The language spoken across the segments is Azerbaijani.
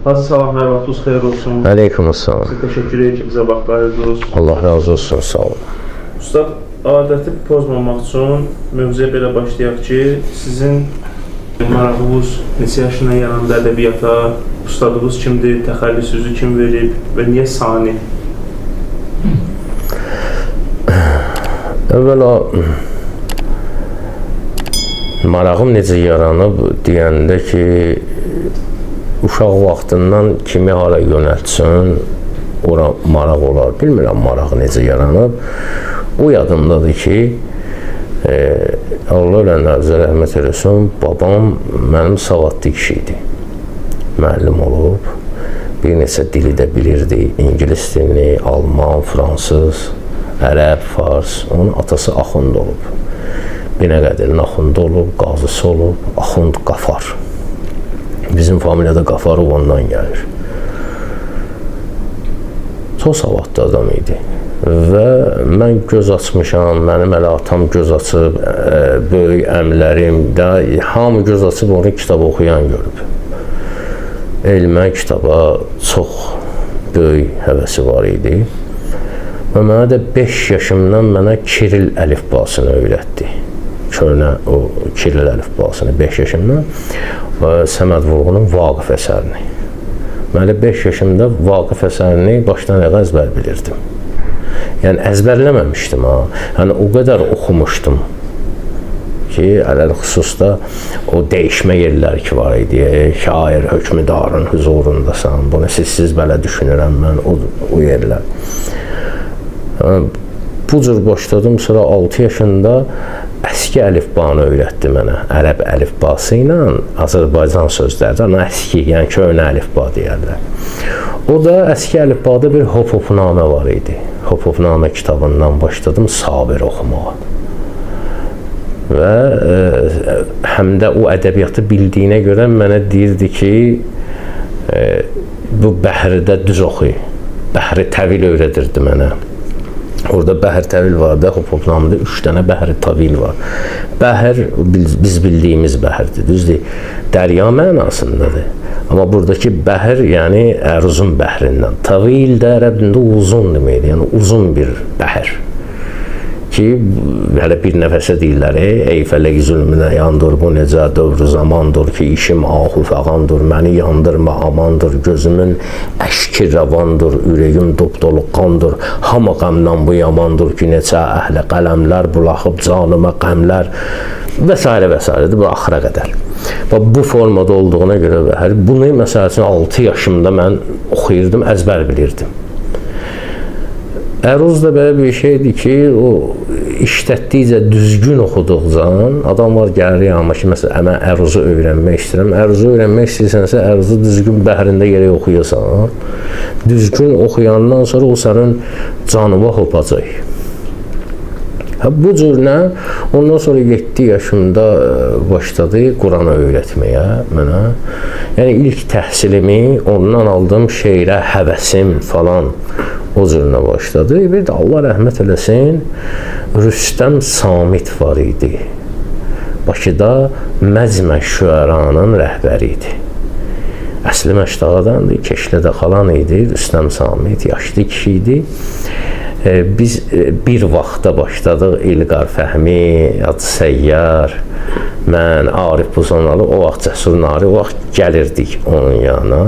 Hacı salam, hər vaxtınız xeyir olsun. Aleyküm salam. Sizə təşəkkür edirik ki, bizə vaxt ayırdınız. Allah razı olsun, sağ olun. Ustad, adəti pozmamaq üçün mövzuya belə başlayaq ki, sizin marağınız neçə yaşından yarandı ədəbiyyata, ustadınız kimdir, təxəllüsünüzü kim verib və niyə Sani? Əvvəla marağım necə yaranıb deyəndə ki, uşaq vaxtından kimi hara yönəltsin, ora maraq olar. Bilmirəm marağı necə yaranıb. O yadımdadır ki, Allah ölənlərimizə rəhmət eləsin, babam mənim savadlı kişi idi. Müəllim olub, bir neçə dili də bilirdi. İngilis dilini, alman, fransız, ərəb, fars. Onun atası axund olub. Binəqədinin axundu olub, qazısı olub, Axund Qafar. Bizim familiyada Qafarov ondan gəlir. Çox savadlı adam idi. Və mən göz açmışam, mənim hələ atam göz açıb, böyük əmilərim də, hamı göz açıb onu kitab oxuyan görüb. Elmə, kitaba çox böyük həvəsi var idi. Və mənə də 5 yaşımdan mənə Kiril əlifbasını öyrətdi. Köhnə o Kiril əlifbasını 5 yaşımdan və Səməd Vurğunun Vaqif əsərini. Mən elə 5 yaşımda Vaqif əsərini başdan ayağa əzbər bilirdim. Yəni əzbərləməmişdim ha. Yəni o qədər oxumuşdum ki, ələl-xüsusda o dəyişmə yerləri ki var idi. Şair hökmdarın huzurundasan. Bunu siz belə düşünürəm mən o yerlər. Bu cür başladım. Sonra 6 yaşında əski əlifbanı öyrətdi mənə. Ərəb əlifbası ilə Azərbaycan sözləri, yəni əski, yəni köhnə əlifba deyərlər. O da əski əlifbada bir Hop-hopnamə var idi. Hop-hopnamə kitabından başladım Sabir oxumağa. Və həm də o ədəbiyyatı bildiyinə görə mənə deyirdi ki, bu bəhrdə düz oxuy. Bəhri təvil öyrədirdi mənə. Orada bəhr təvil var da, Hop-hopnamədə 3 dənə bəhr təvil var. Bəhr biz bildiyimiz bəhrdir, düzdür? Dərya mənasındadır. Amma buradakı bəhr, yəni əruzun bəhrindən. Təvil də ərəb dilində uzun deməkdir, yəni uzun bir bəhr. Ki, hələ bir nəfəsə deyirlər, ey fələk zülmünə yandır, bu necə dövr zamandır ki, işim ahu fəğandır, məni yandırma amandır, gözümün əşki rəvandır, ürəyim dopdolu qandır, hamı qəmdən bu yamandır ki, neçə əhli qələmlər bulaxıb canıma qəmlər və s. və s. bu axıra qədər. Və bu formada olduğuna görə hər bunu məsəl üçün 6 yaşımda mən oxuyurdum, əzbər bilirdim. Əruz da belə bir şeydir ki, o işlətdikcə, düzgün oxuduqca, adam var gəlir yanıma ki, məsələn, mən əruzu öyrənmək istəyirəm. Əruzu öyrənmək istəyirsənsə, əruzu düzgün bəhrində yerə oxuyasan. Düzgün oxuyandan sonra o sənin canıva hopacaq. Hə, bu cür nə? Ondan sonra 7 yaşımda başladı Quranı öyrətməyə mənə. Yəni ilk təhsilimi ondan aldım, şeirə həvəsim falan o cürünə başladı. Bir də Allah rəhmət eləsin, Rüstəm Samit var idi. Bakıda Məcmə Şüəranın rəhbəri idi. Əsli Məşdağadandı, Keşlədə qalan idi. Rüstəm Samit yaşlı kişi idi. Biz bir vaxtda başladıq İlqar Fəhmi, Hacı Səyyar, mən, Arif Buzonalı, o vaxt Cəsur Nari, o vaxt gəlirdik onun yanına.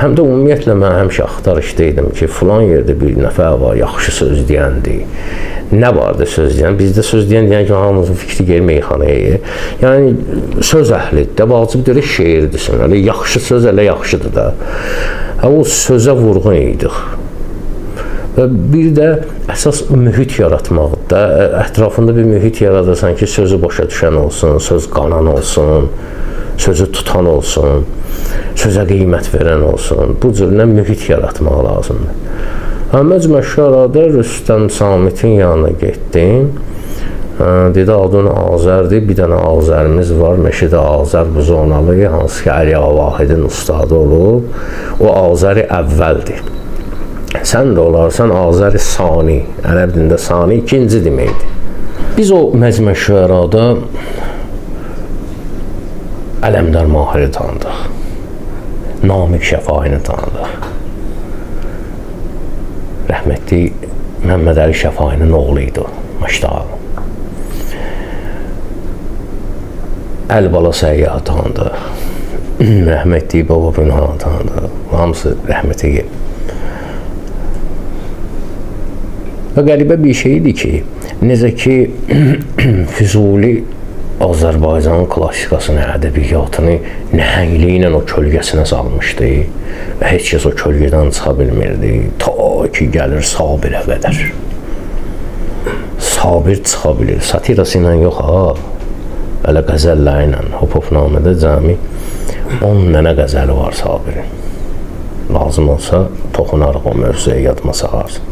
Həm də ümumiyyətlə mən həmişə axtarışda idim ki, filan yerdə bir nəfər var, yaxşı söz deyəndir. Nə vardı söz deyən? Bizdə söz deyən deyən ki, hamımızın fikri gelir meyxanaya. Yəni söz əhlidir də, vacib deyil şeir desin. Elə yaxşı söz elə yaxşıdır da. O sözə vurğun idik. Və bir də əsas mühit yaratmaqda, ətrafında bir mühit yaradırsan ki, sözü başa düşən olsun, söz qanan olsun, sözü tutan olsun, sözə qiymət verən olsun. Bu cür mühit yaratmaq lazımdır. Məcmə Şərada Rüstəm Samitin yanına getdim. Dedi, adın Azərdir, bir dənə Azərimiz var, Məşədi Azər Buzonalı, hansı ki, Əli Ağa Vahidin ustadı olub. O Azəri əvvəldir. Sən də olarsan Azəri Sani, ərəb dilində Sani ikinci deməkdir. Biz o Məcmə Şüərada Ələmdar Mahiri tanıdıq. Namiq Şəfaini tanıdıq. Rəhmətli Məmməd Əli Şəfainin oğlu idi o, Maşdağ. Əlbala Səyyahı tanıdıq. Rəhmətli Baba Bünhanı tanıdıq. Hamısı rəhmətə gedib. Və qəribə bir şey idi ki, necə ki Füzuli Azərbaycanın klassikasını, ədəbiyyatını nəhəngliyi ilə o kölgəsinə salmışdı və heç kəs o kölgədən çıxa bilmirdi. Ta ki gəlir Sabirə qədər. Sabir çıxa bilir. Satirası ilə yox ha. Belə qəzəlləri ilə. Hop-hopnamədə cəmi 10 dənə qəzəli var Sabirin. Lazım olsa toxunarıq o mövzuya, yadıma salarsan.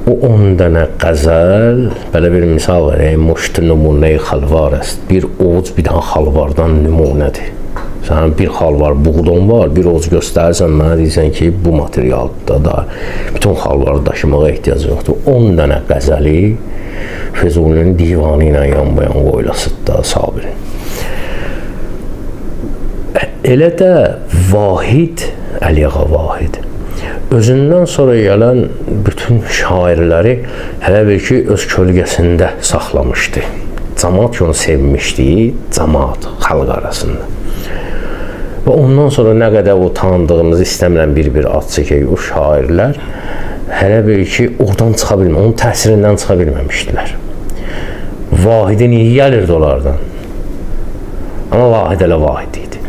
O 10 dənə qəzəl, belə bir misal verəyim, muşt nümunə-i xalvar əst. Bir ovuc bir dənə xalvardan nümunədir. Sənin bir xalvar buğdon var, bir ovuc göstərirsən mənə deyirsən ki, bu materialda da bütün xalvarı daşımağa ehtiyac yoxdur. 10 dənə qəzəli Füzulinin divanı ilə yan-bayan qoyulasıdır da Sabirin. Elə də Vahid, Əliağa Vahid, özündən sonra gələn bütün şairləri hələ bir ki, öz kölgəsində saxlamışdı. Camaat ki, onu sevmişdi, camaat, xalq arasında. Və ondan sonra nə qədər o tanıdığımızı istəmirəm bir-bir ad çəkək, o şairlər hələ bir ki, oradan çıxa bilmə, onun təsirindən çıxa bilməmişdilər. Vahidin iyi gəlirdi onlardan. Amma Vahid elə Vahid idi.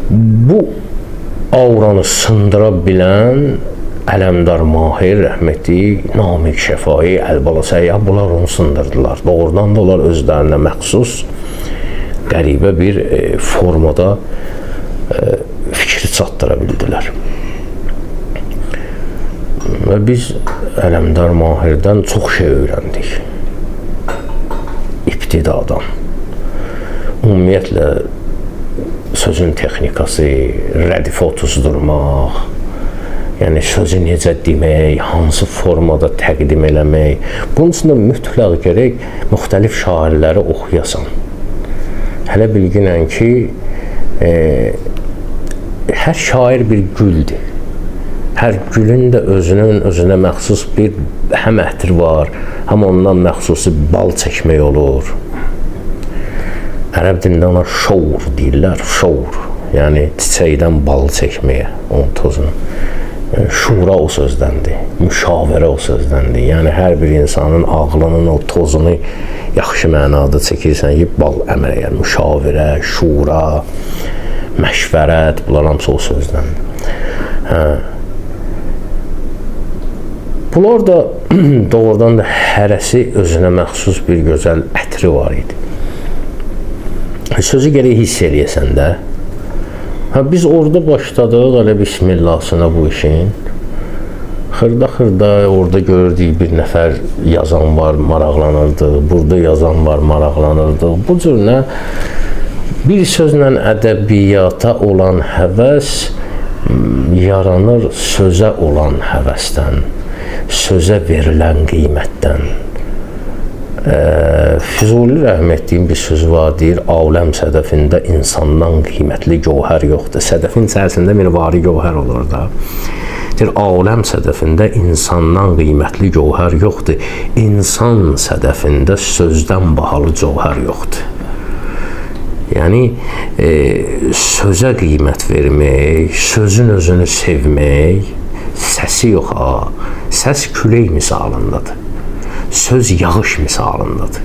Bu auranı sındıra bilən Ələmdar Mahir, rəhmətli, Namiq Şəfai, Əlbala Səyyah, bunlar onu sındırdılar. Doğrudan da onlar özlərinə məxsus qəribə bir formada fikri çatdıra bildilər. Və biz Ələmdar Mahirdən çox şey öyrəndik. İbtidadan. Ümumiyyətlə, sözün texnikası, rədifə otuzdurmaq, yəni sözü necə demək, hansı formada təqdim eləmək. Bunun üçün də mütləq gərək müxtəlif şairləri oxuyasan. Hələ bilginən ki, hər şair bir güldür. Hər gülün də özünün özünə məxsus bir həm ətir var, həm ondan məxsusi bal çəkmək olur. Ərəb dilində ona şour deyirlər, şour. Yəni çiçəkdən bal çəkməyə, onun tozunu. Şura o sözdəndir, müşavirə o sözdəndir. Yəni hər bir insanın ağlının o tozunu yaxşı mənada çəkirsən ki, bal əmələ gəlir. Müşavirə, şura, məşvərət, bunlar hamısı o sözdəndir. Hə. Bunlar da doğrudan da hərəsi özünə məxsus bir gözəl ətri var idi. Sözü gərək hiss eləyəsən də. Hə, biz orada başladıq elə bismillahsına bu işin. Xırda-xırda orada görürdük bir nəfər yazan var, maraqlanırdı. Burada yazan var, maraqlanırdı. Bu cür nə bir sözlə ədəbiyyata olan həvəs yaranır sözə olan həvəsdən, sözə verilən qiymətdən. Füzuli rəhmətliyin bir sözü var, deyir, aləm sədəfində insandan qiymətli gövhər yoxdur. Sədəfin içərisində mirvari gövhər olur da. Deyir, aləm sədəfində insandan qiymətli gövhər yoxdur. İnsan sədəfində sözdən bahalı cövhər yoxdur. Yəni, sözə qiymət vermək, sözün özünü sevmək, səsi yox ha, səs külək misalındadır. Söz yağış misalındadır.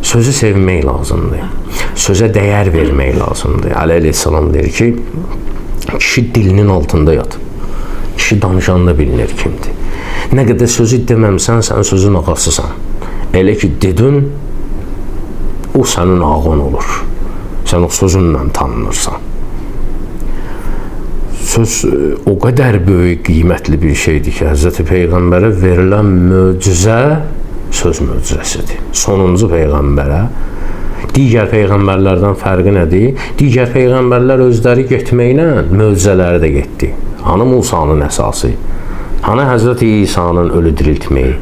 Sözü sevmək lazımdır. Sözə dəyər vermək lazımdır. Əli əleyhissalam deyir ki, kişi dilinin altında yatıb. Kişi danışanda bilinir kimdir. Nə qədər sözü deməmsən, sən sözün ağasısan. Elə ki, dedin, o sənin ağın olur. Sən o sözünlə tanınırsan. Söz o qədər böyük, qiymətli bir şeydir ki, Həzrəti Peyğəmbərə verilən möcüzə söz möcüzəsidir. Sonuncu Peyğəmbərə. Digər peyğəmbərlərdən fərqi nədir? Digər peyğəmbərlər özləri getməklə möcüzələri də getdi. Hanı Musanın əsası? Hanı Həzrəti İsa'nın ölü diriltməyi?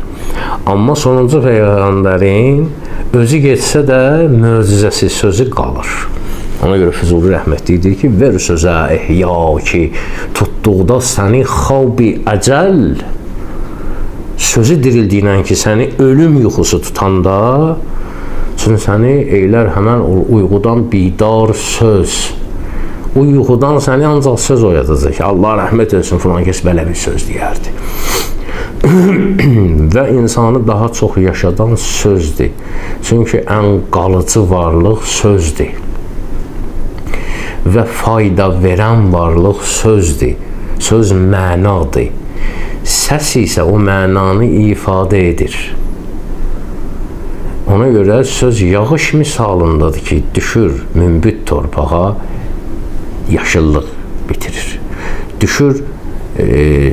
Amma sonuncu peyğəmbərin özü getsə də möcüzəsi, sözü qalır. Ona görə Füzuli rəhmətli deyir ki, ver sözə ehya ki, tutduqda səni xabi əcəl, sözü dirildiyinə ki, səni ölüm yuxusu tutanda, çünki səni eylər həmən o uyğudan bidar söz. O yuxudan səni ancaq söz oyadacaq ki, Allah rəhmət etsin, filan kəs belə bir söz deyərdi. Və insanı daha çox yaşadan sözdür. Çünki ən qalıcı varlıq sözdür. Və fayda verən varlıq sözdür. Söz mənadır. Səs isə o mənanı ifadə edir. Ona görə söz yağış misalındadır ki, düşür münbit torpağa, yaşıllıq bitirir. Düşür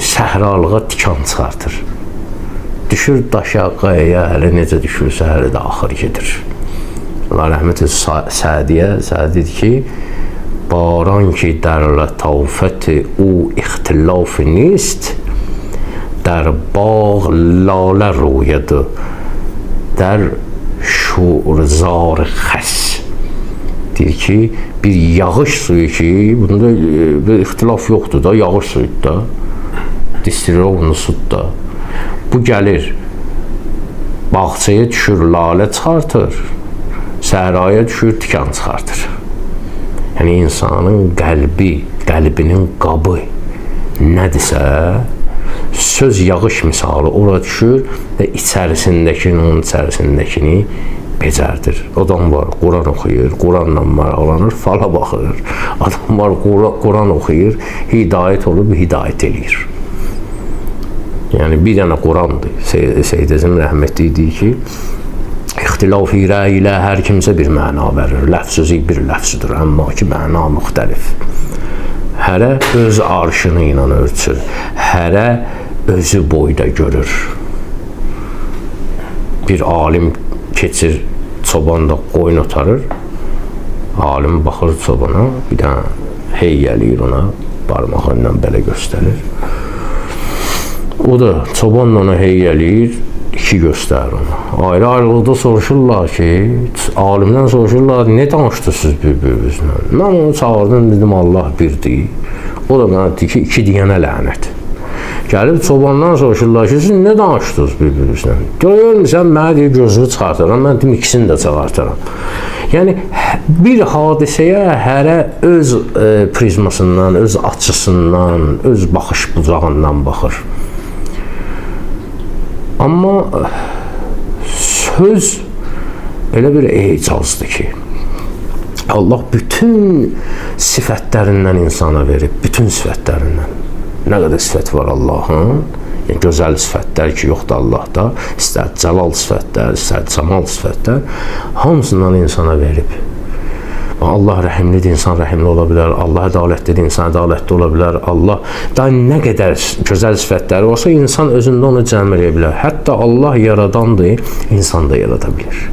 səhralığa tikan çıxartır. Düşür daşa, qayaya, hələ necə düşürsə, hələ də axır gedir. Allah rəhmət etsin Sədiyə, Sədi dedi ki, baran ki در لطافت او اختلاف نیست, در باغ لاله روید در şurzar xəs. Deyir ki, bir yağış suyu ki, bunda bir ixtilaf yoxdur da, yağış suyudur da, distilovnu sudur da. Bu gəlir, bağçaya düşür, lalə çıxartır, səhraya düşür, tikan çıxartır. Yəni, insanın qəlbi, qəlbinin qabı nədirsə, söz yağış misalı ora düşür və içərisindəkini, onun içərisindəkini becərdir. Adam var, Quran oxuyur, Quranla maraqlanır, fala baxır. Adam var, Quran oxuyur, hidayət olub, hidayət eləyir. Yəni, bir dənə Qurandır. Seyyid Əzim rəhmətli deyir ki, İxtilaf-i rəy ilə hər kimsə bir məna verir. Ləfsözü bir ləfsdir, amma ki, məna müxtəlif. Hərə öz arşını ilə ölçür. Hərə özü boyda görür. Bir alim keçir, çoban da qoyun otarır. Alim baxır çobana, bir dənə hey eləyir ona, barmağı ilə belə göstərir. O da çoban da ona hey eləyir, iki göstərir ona. Ayrı-ayrılıqda soruşurlar ki, alimdən soruşurlar, nə danışdırsınız bir-birinizlə? Mən onu çağırdım, dedim Allah birdir. O da mənə dedi ki, iki deyənə lənət. Gəlib çobandan soruşurlar ki, siz nə danışdınız bir-birinizlə? Görmüsən, mənə deyir, gözünü çıxartıram, mən deyim, ikisini də çıxartıram. Yəni, bir hadisəyə hərə öz prizmasından, öz açısından, öz baxış bucağından baxır. Amma söz elə bir ecazdır ki, Allah bütün sifətlərindən insana verib, bütün sifətlərindən. Nə qədər sifət var Allahın? Yəni, gözəl sifətlər ki, yoxdur Allahda. İstər cəlal sifətlər, istər camal sifətlər, hamısından insana verib. Allah rəhimlidir, insan rəhimli ola bilər. Allah ədalətlidir, insan ədalətli ola bilər. Allah daha nə qədər gözəl sifətləri olsa, insan özündə onu cəm eləyə bilər. Hətta Allah yaradandır, insan da yarada bilər.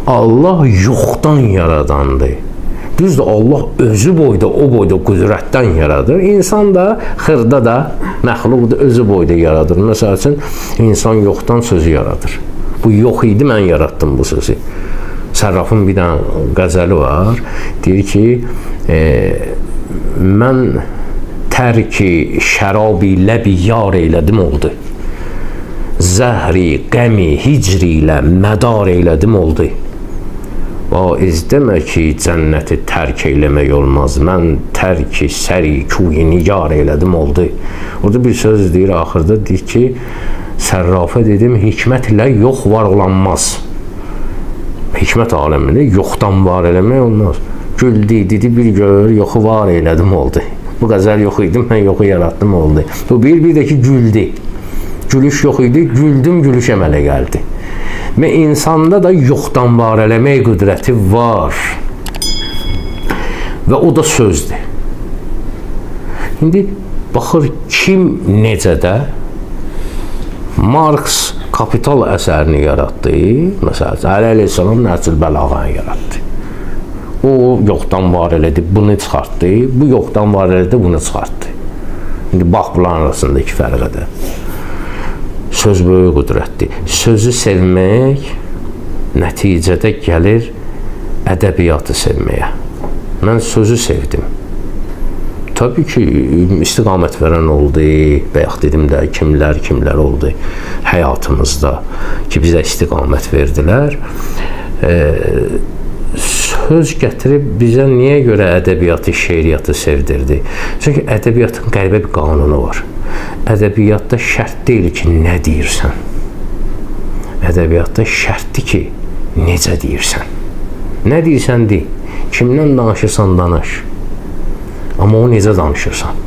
Allah yoxdan yaradandır. Düzdür, Allah özü boyda, o boyda qüdrətdən yaradır. İnsan da xırda da məxluqdur, özü boyda yaradır. Məsəl üçün, insan yoxdan sözü yaradır. Bu yox idi, mən yaratdım bu sözü. Sərrafın bir dənə qəzəli var. Deyir ki, mən tərki şərabi ləbi yar eylədim oldu. Zəhri, qəmi, hicri ilə mədar eylədim oldu. Vaiz demə ki, cənnəti tərk eyləmək olmaz. Mən tərki səri kuyi nigar eylədim oldu. Orada bir söz deyir, axırda deyir ki, sərrafə dedim, hikmət ilə yox var olanmaz. Hikmət aləmində yoxdan var eləmək olmaz. Güldü, dedi, bir gör, yoxu var elədim oldu. Bu qəzəl yox idi, mən yoxu yaratdım oldu. Bu bir də ki, güldü. Gülüş yox idi, güldüm, gülüş əmələ gəldi. Və insanda da yoxdan var eləmək qüdrəti var. Və o da sözdür. İndi baxır kim necə də Marx Kapital əsərini yaratdı. Məsələn, Əli əleyhissalam Nəhcül Bəlağanı yaratdı. O yoxdan var elədi, bunu çıxartdı. Bu yoxdan var elədi, bunu çıxartdı. İndi bax bunların arasındakı fərqə də. Söz böyük qüdrətdir. Sözü sevmək nəticədə gəlir ədəbiyyatı sevməyə. Mən sözü sevdim. Tabii ki, istiqamət verən oldu, bayaq dedim də, kimlər oldu həyatımızda ki, bizə istiqamət verdilər. Söz gətirib bizə niyə görə ədəbiyyatı, şeiriyyatı sevdirdi? Çünki ədəbiyyatın qəribə bir qanunu var. Ədəbiyyatda şərt deyil ki, nə deyirsən. Ədəbiyyatda şərtdir ki, necə deyirsən. Nə deyirsən, dey. Kimdən danışırsan, danış. Amma o necə danışırsan?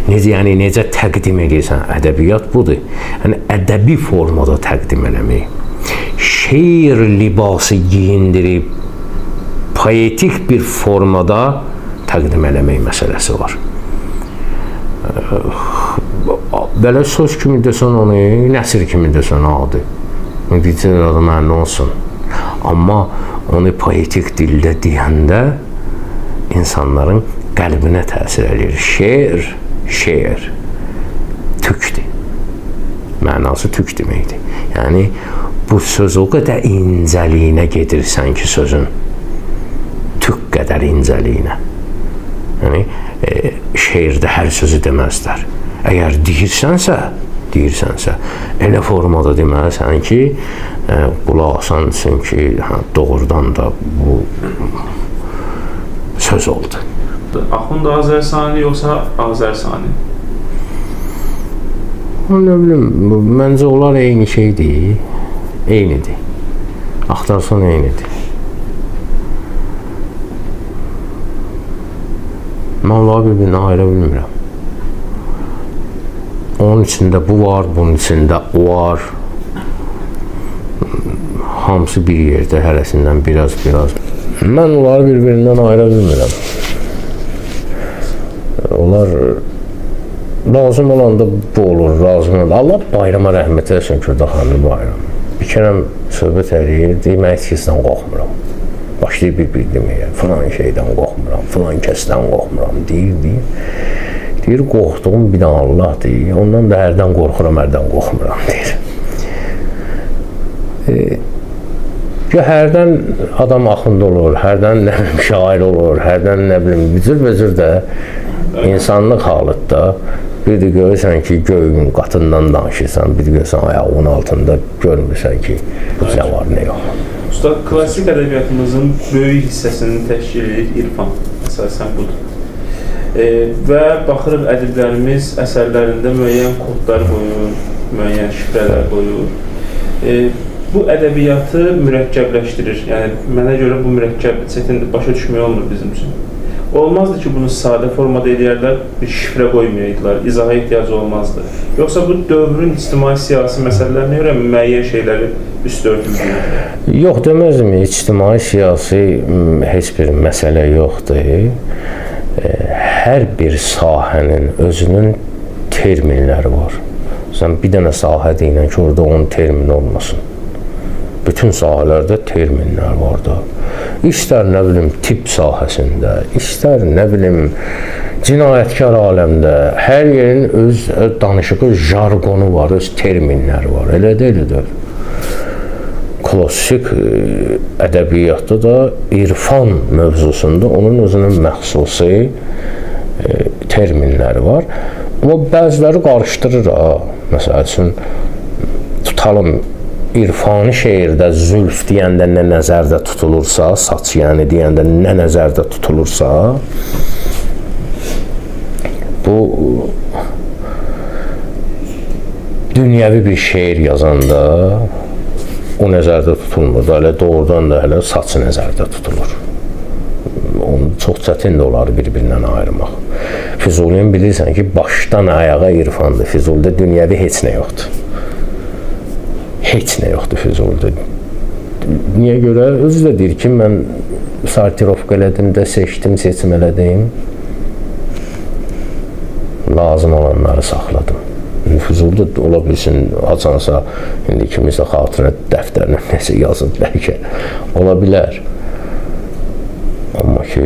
Necə, yəni necə təqdim edirsən? Ədəbiyyat budur. Yəni ədəbi formada təqdim eləmək. Şeir libası giyindirib poetik bir formada təqdim eləmək məsələsi var. Belə söz kimi desən onu, nəsir kimi desən adi. Deyəcək adam nə olsun. Amma onu poetik dildə deyəndə insanların qəlbinə təsir eləyir. Şeir, tükdür. Mənası tük deməkdir. Yəni, bu söz o qədər incəliyinə gedirsən ki, sözün tük qədər incəliyinə. Yəni, şeirdə hər sözü deməzlər. Əgər deyirsənsə, elə formada deməlisən ki, qulaq asan üçün ki, hə, doğrudan da bu söz oldu. Axund Azərsani yoxsa Azərsani? Nə bilim, məncə onlar eyni şeydir. Eynidir. Axtarsan eynidir. Mən onları bir-birindən ayıra bilmirəm. Onun içində bu var, bunun içində o var. Hamısı bir yerdə, hərəsindən biraz. Mən onları bir-birindən ayıra bilmirəm. Onlar lazım olanda bu olur, lazım olanda. Allah Bayrama rəhmət eləsin, Kürdəxanlı Bayram. Bir kərəm söhbət eləyir, deyir, mən heç kəsdən qorxmuram. Başlayır bir-bir deməyə, filan şeydən qorxmuram, filan kəsdən qorxmuram, deyir. Deyir, qorxduğum bir dənə Allah deyir, ondan da hərdən qorxuram, hərdən qorxmuram, deyir. Ya hərdən adam axund olur, hərdən nə bilim şair olur, hərdən nə bilim bücür-bücür də insanlıq halıdır. Bir də görürsən ki, göyün qatından danışırsan, bir də görürsən ayağının altında görmürsən ki, bu nə var, nə yox. Usta, klassik ədəbiyyatımızın böyük hissəsini təşkil edir irfan, əsasən budur. Və baxırıq ədiblərimiz əsərlərində müəyyən kodlar qoyur, müəyyən şifrələr qoyur. Bu ədəbiyyatı mürəkkəbləşdirir. Yəni, mənə görə bu mürəkkəb, çətindir, başa düşmək olmur bizim üçün. Olmazdı ki, bunu sadə formada eləyərlər, bir şifrə qoymayaydılar, izaha ehtiyacı olmazdı. Yoxsa bu dövrün ictimai-siyasi məsələlərinə görə müəyyən şeyləri üst örtüldüyür? Yox, deməzdim, ictimai-siyasi heç bir məsələ yoxdur. Hər bir sahənin özünün terminləri var. Sən bir dənə sahə deyilən ki, orada onun termini olmasın. Bütün sahələrdə terminlər var da. İstər, nə bilim, tibb sahəsində, istər, nə bilim, cinayətkar aləmdə, hər yerin öz danışığı, jargonu var, öz terminləri var. Elə deyil, elə deyil. Klassik ədəbiyyatda da irfan mövzusunda onun özünün məxsusi terminləri var. Amma bəziləri qarışdırır ha. Məsəl üçün, tutalım, irfani şeirdə zülf deyəndə nə nəzərdə tutulursa, saç yəni deyəndə nə nəzərdə tutulursa, bu dünyəvi bir şeir yazanda o nəzərdə tutulmur da, hələ doğrudan da hələ saç nəzərdə tutulur. Onu çox çətindir onları bir-birindən ayırmaq. Füzulinin bilirsən ki, başdan ayağa irfandır. Füzulidə dünyəvi heç nə yoxdur. Heç nə yoxdur Füzulidə. Niyə görə? Özü də deyir ki, mən sortirovka elədim də, seçdim, seçim elədim. Lazım olanları saxladım. Füzulidə ola bilsin, haçansa, indi kimisə xatirə dəftərinə nəsə yazıb bəlkə, ola bilər. Amma ki,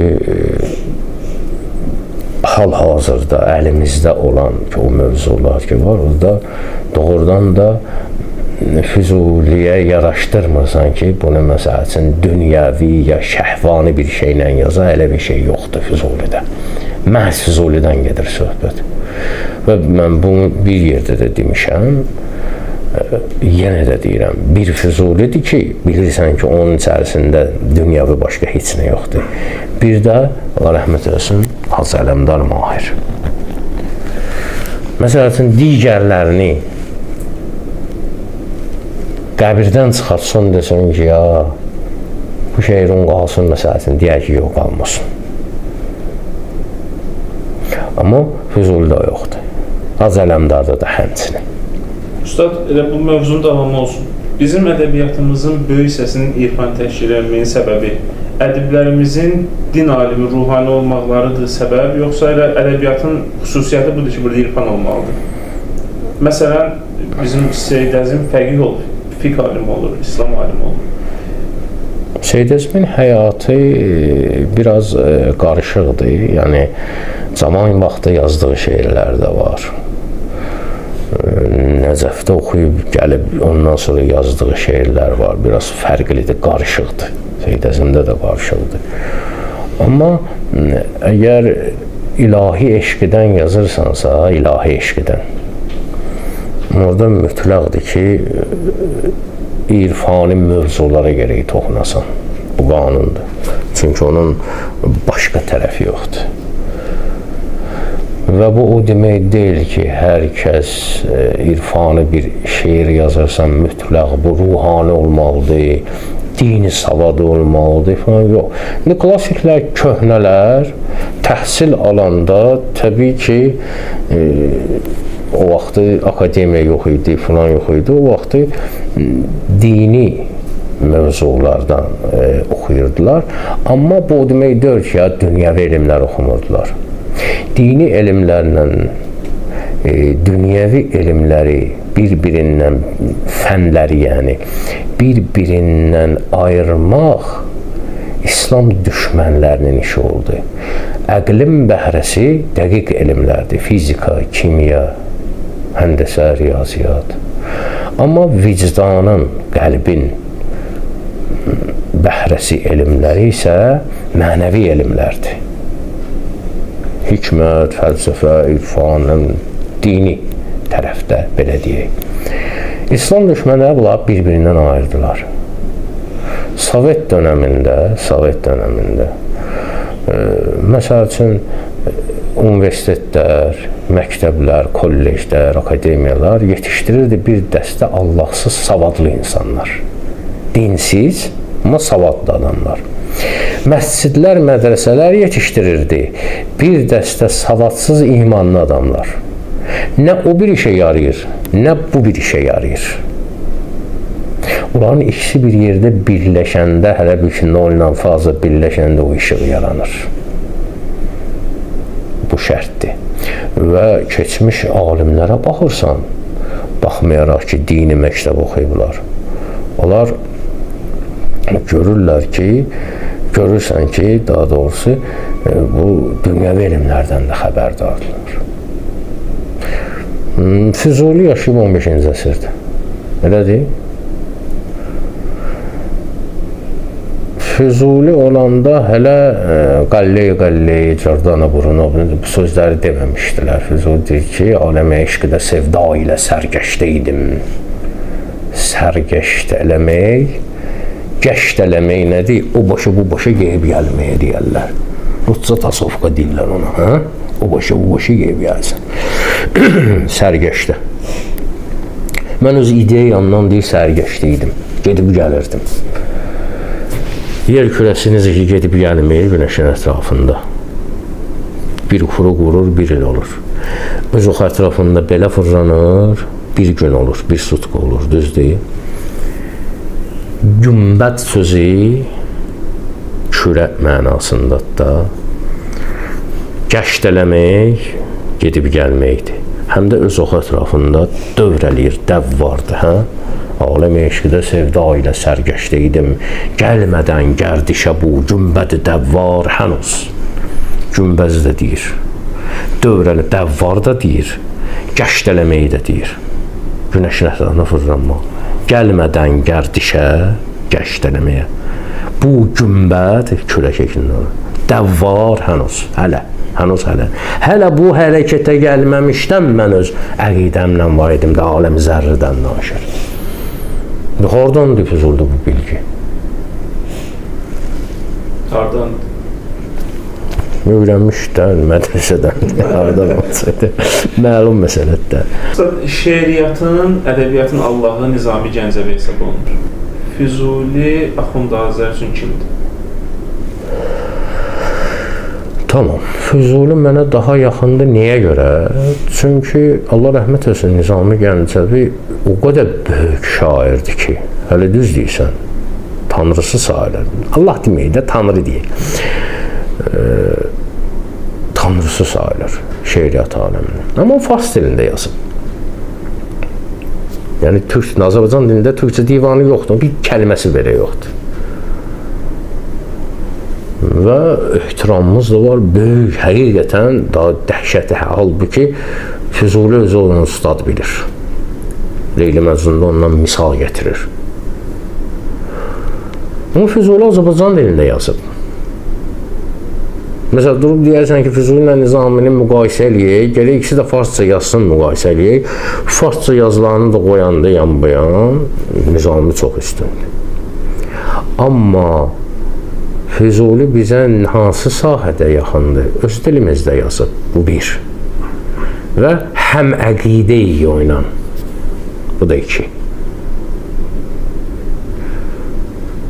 hal-hazırda əlimizdə olan ki, o mövzular ki var, orada doğrudan da Füzuliyə yaraşdırmırsan ki, bunu məsəl üçün dünyəvi ya şəhvani bir şeylə yaza, elə bir şey yoxdur Füzulidə. Məhz Füzulidən gedir söhbət. Və mən bunu bir yerdə də demişəm, yenə də deyirəm, bir Füzulidir ki, bilirsən ki, onun içərisində dünyəvi başqa heç nə yoxdur. Bir də, Allah rəhmət eləsin, Hacı Ələmdar Mahir. Məsəl üçün, digərlərini qəbirdən çıxartsın, desin ki, ya, bu şeirin qalsın, məsəl üçün, deyər ki, yox, qalmasın. Amma Füzulidə yoxdur. Hacı Ələmdarda da həmçinin. Ustad, elə bu mövzunun davamı olsun. Bizim ədəbiyyatımızın böyük hissəsinin irfan təşkil etməyinin səbəbi ədiblərimizin din alimi, ruhani olmaqlarıdır səbəb, yoxsa elə ədəbiyyatın xüsusiyyəti budur ki, burada irfan olmalıdır? Məsələn, bizim Seyid Əzim fəqih olur, fiqh alimi olur, İslam alimi olur. Seyid Əzimin həyatı biraz qarışıqdır. Yəni, zaman vaxtı yazdığı şeirlər də var. Nəcəfdə oxuyub gəlib ondan sonra yazdığı şeirlər var. Biraz fərqlidir, qarışıqdır. Seyid Əzimdə də qarışıqdır. Amma əgər ilahi eşqidən yazırsansa, ilahi eşqidən, orada mütləqdir ki, irfani mövzulara gərək toxunasan. Bu qanundur. Çünki onun başqa tərəfi yoxdur. Və bu o demək deyil ki, hər kəs irfani bir şeir yazırsan, mütləq bu ruhani olmalıdır, dini savadı olmalıdır falan, yox. İndi klassiklər, köhnələr təhsil alanda təbii ki, o vaxtı akademiya yox idi, falan yox idi, o vaxtı dini mövzulardan oxuyurdular. Amma bu o demək deyil ki, ya, dünyəvi elmlər oxumurdular. Dini elmlərlə dünyəvi elmləri bir-birindən, fənləri yəni, bir-birindən ayırmaq İslam düşmənlərinin işi oldu. Əqlin bəhrəsi dəqiq elmlərdir. Fizika, kimya, həndəsə, riyaziyyat. Amma vicdanın, qəlbin bəhrəsi elmləri isə mənəvi elmlərdir. Hikmət, fəlsəfə, irfan, dini tərəfdə, belə deyək. İslam düşmənləri bunları bir-birindən ayırdılar. Sovet dönəmində, məsəl üçün, universitetlər, məktəblər, kolleclər, akademiyalar yetişdirirdi bir dəstə Allahsız savadlı insanlar. Dinsiz, amma savadlı adamlar. Məscidlər, mədrəsələr yetişdirirdi bir dəstə savadsız imanlı adamlar. Nə o bir işə yarayır, nə bu bir işə yarayır. Onların ikisi bir yerdə birləşəndə, hələ bir ki, nollə fazla birləşəndə o işıq yaranır. Bu şərtdir. Və keçmiş alimlərə baxırsan, baxmayaraq ki, dini məktəb oxuyublar. Onlar görürlər ki, görürsən ki, daha doğrusu, bu dünyəvi elmlərdən də xəbərdardırlar. Füzuli yaşayıb 15-ci əsrdə. Elədir? Füzuli olanda hələ Qalley-Qalley, Giordano Bruno bu sözləri deməmişdilər. Füzuli deyir ki, aləmə eşqidə sevda ilə sərgəşdə idim. Sərgəşdə eləmək, gəşd eləmək nədir? O başa bu başa geyib gəlməyə deyərlər. Rusca tasovka deyirlər ona. Hə? O başa bu başa geyib gəlsin. Sərgəşdə. Mən öz ideyamdan deyir, sərgəşdə idim. Gedib gəlirdim. Yer kürəsi necə ki, gedib gəlməyir günəşin ətrafında. Bir xuru qurur, bir il olur. Öz ox ətrafında belə fırlanır, bir gün olur, bir sutka olur, düz deyil. Günbəd sözü kürə mənasındadır da. Gəşt eləmək, gedib gəlməkdir. Həm də öz ox ətrafında dövr eləyir, dəv vardır, hə? Aləm eşqidə sevda ilə sərgəşdə idim. Gəlmədən gərdişə bu günbəd dəvvar hənuz. Günbəz də deyir. Dövrəli dəvvar da deyir. Gəşt eləməyi də deyir. Günəşin ətrafına fırlanmaq. Gəlmədən gərdişə, gəşt eləməyə. Bu günbəd kürə şəklində olur. Dəvvar hənuz, hələ, hənuz hələ. Hələ bu hərəkətə gəlməmişdən mən öz əqidəmlə var idim də aləm zərrədən danışır. Hardan Füzulidə bu bilgi? Hardan? Öyrənmişdən, mədrəsədən, hardan olsaydı. Məlum məsələdir. Şeiriyyatın, ədəbiyyatın Allahı Nizami Gəncəvi hesab olunur. Füzuli Axund Azər üçün kimdir? Tamam. Füzuli mənə daha yaxındır. Niyə görə? Çünki Allah rəhmət etsin, Nizami Gəncəvi o qədər böyük şairdir ki, hələ düz deyirsən, tanrısı sayılır. Allah deməyək də, tanrı deyək. Tanrısı sayılır şeiriyyat aləmində. Amma o fars dilində yazıb. Yəni türk, Azərbaycan dilində türkcə divanı yoxdur, bir kəlməsi belə yoxdur. Və ehtiramımız da var, böyük, həqiqətən daha dəhşətli halbuki Füzuli özü onu ustad bilir. Leyli Məcnunda ondan misal gətirir. Amma Füzuli Azərbaycan dilində yazıb. Məsələn, durub deyərsən ki, Füzuli ilə Nizamini müqayisə eləyək, gələk ikisi də farsça yazsın müqayisə eləyək. Farsça yazılarını da qoyanda yan bu yan, Nizami çox üstündür. Amma Füzuli bizə hansı sahədə yaxındır? Öz dilimizdə yazıb, bu bir. Və həm əqidə-i oynan, bu da iki.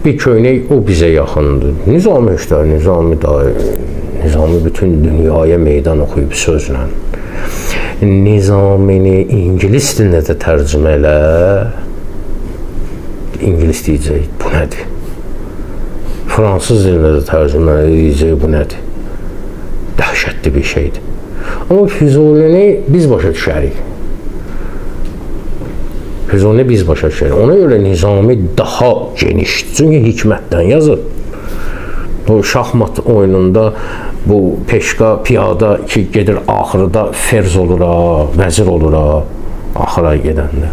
Bir köynək o bizə yaxındır. Nizami heç də, Nizami da, Nizami bütün dünyaya meydan oxuyub sözlə. Nizamini ingilis dilində də tərcümə elə, İngilis deyəcək, bu nədir? Fransız dilində də tərcümə elə, deyəcək, bu nədir? Dəhşətli bir şeydir. Amma Füzulini biz başa düşərik. Füzulini biz başa düşərik. Ona görə Nizami daha genişdir. Çünki hikmətdən yazır. Bu şahmat oyununda bu peşka, piyada ki gedir axırda ferz olur ha, vəzir olur ha, axıra gedəndə.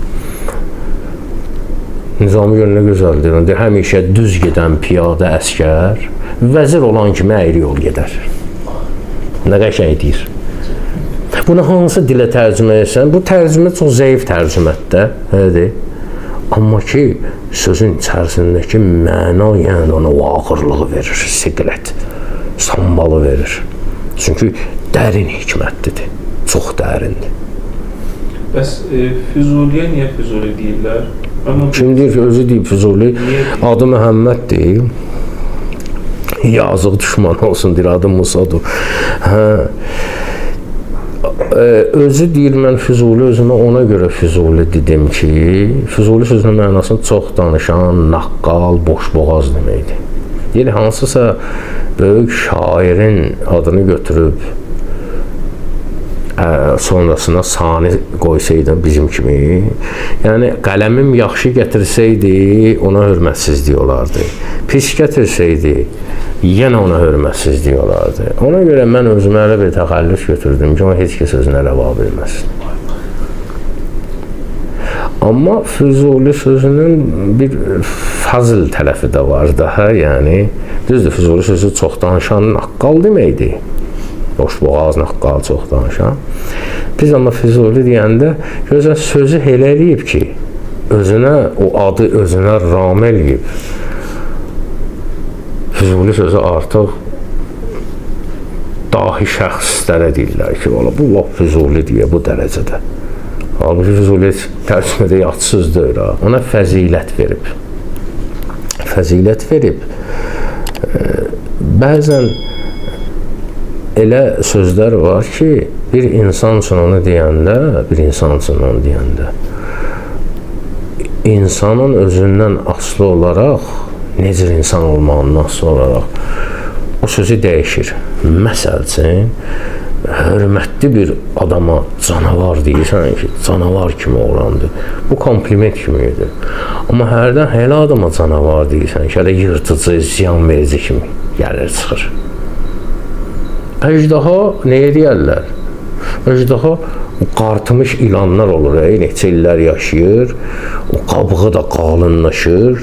Nizami görə nə gözəldir. Deyir, həmişə düz gedən piyada əskər, vəzir olan kimi əyri yol gedər. Nə qəşəng deyir. Bunu hansı dilə tərcümə etsən, bu tərcümə çox zəif tərcümədir, elədir. Amma ki, sözün içərisindəki məna yenə də ona o ağırlığı verir, siqlet, sambalı verir. Çünki dərin hikmətlidir, çox dərindir. Bəs Füzuliyə niyə Füzuli deyirlər? Amma kim deyir ki, özü deyib Füzuli, adı Məhəmməddir, yazıq düşman olsun deyir, adı Musadır. Hə. Özü deyir, mən Füzuli özümə ona görə Füzuli dedim ki, Füzuli sözünün mənasını çox danışan, naqqal, boşboğaz deməkdir. Deyir, hansısa böyük şairin adını götürüb sonrasına sani qoysaydı bizim kimi, yəni qələmim yaxşı gətirsəydi, ona hörmətsizlik olardı. Pis gətirsəydi, yenə ona hörmətsizlik olardı. Ona görə mən özümə elə bir təxəllüs götürdüm ki, ona heç kəs özünə rəva bilməsin. Amma Füzuli sözünün bir fazil tərəfi də var daha, yəni düzdür, Füzuli sözü çox danışan naqqal deməkdir. Boşboğaz naqqal çox danışan. Biz amma Füzuli deyəndə gözəl sözü elə eləyib ki, özünə o adı özünə ram eləyib. Füzuli sözü artıq dahi şəxslərə deyirlər ki, valla bu lap Füzuli deyə bu dərəcədə. Halbuki Füzuli heç tərcümədə yad söz deyil ha. Ona fəzilət verib. Fəzilət verib. Bəzən elə sözlər var ki, bir insan üçün onu deyəndə, insanın özündən asılı olaraq, necə insan olmağından asılı olaraq o sözü dəyişir. Məsəl üçün, hörmətli bir adama canavar deyirsən ki, canavar kimi oğlandır. Bu kompliment kimi edir. Amma hərdən elə adama canavar deyirsən ki, hələ yırtıcı, ziyan verici kimi gəlir, çıxır. Əjdaha nəyə deyərlər? Əjdaha qartmış ilanlar olur, neçə illər yaşayır, o qabığı da qalınlaşır,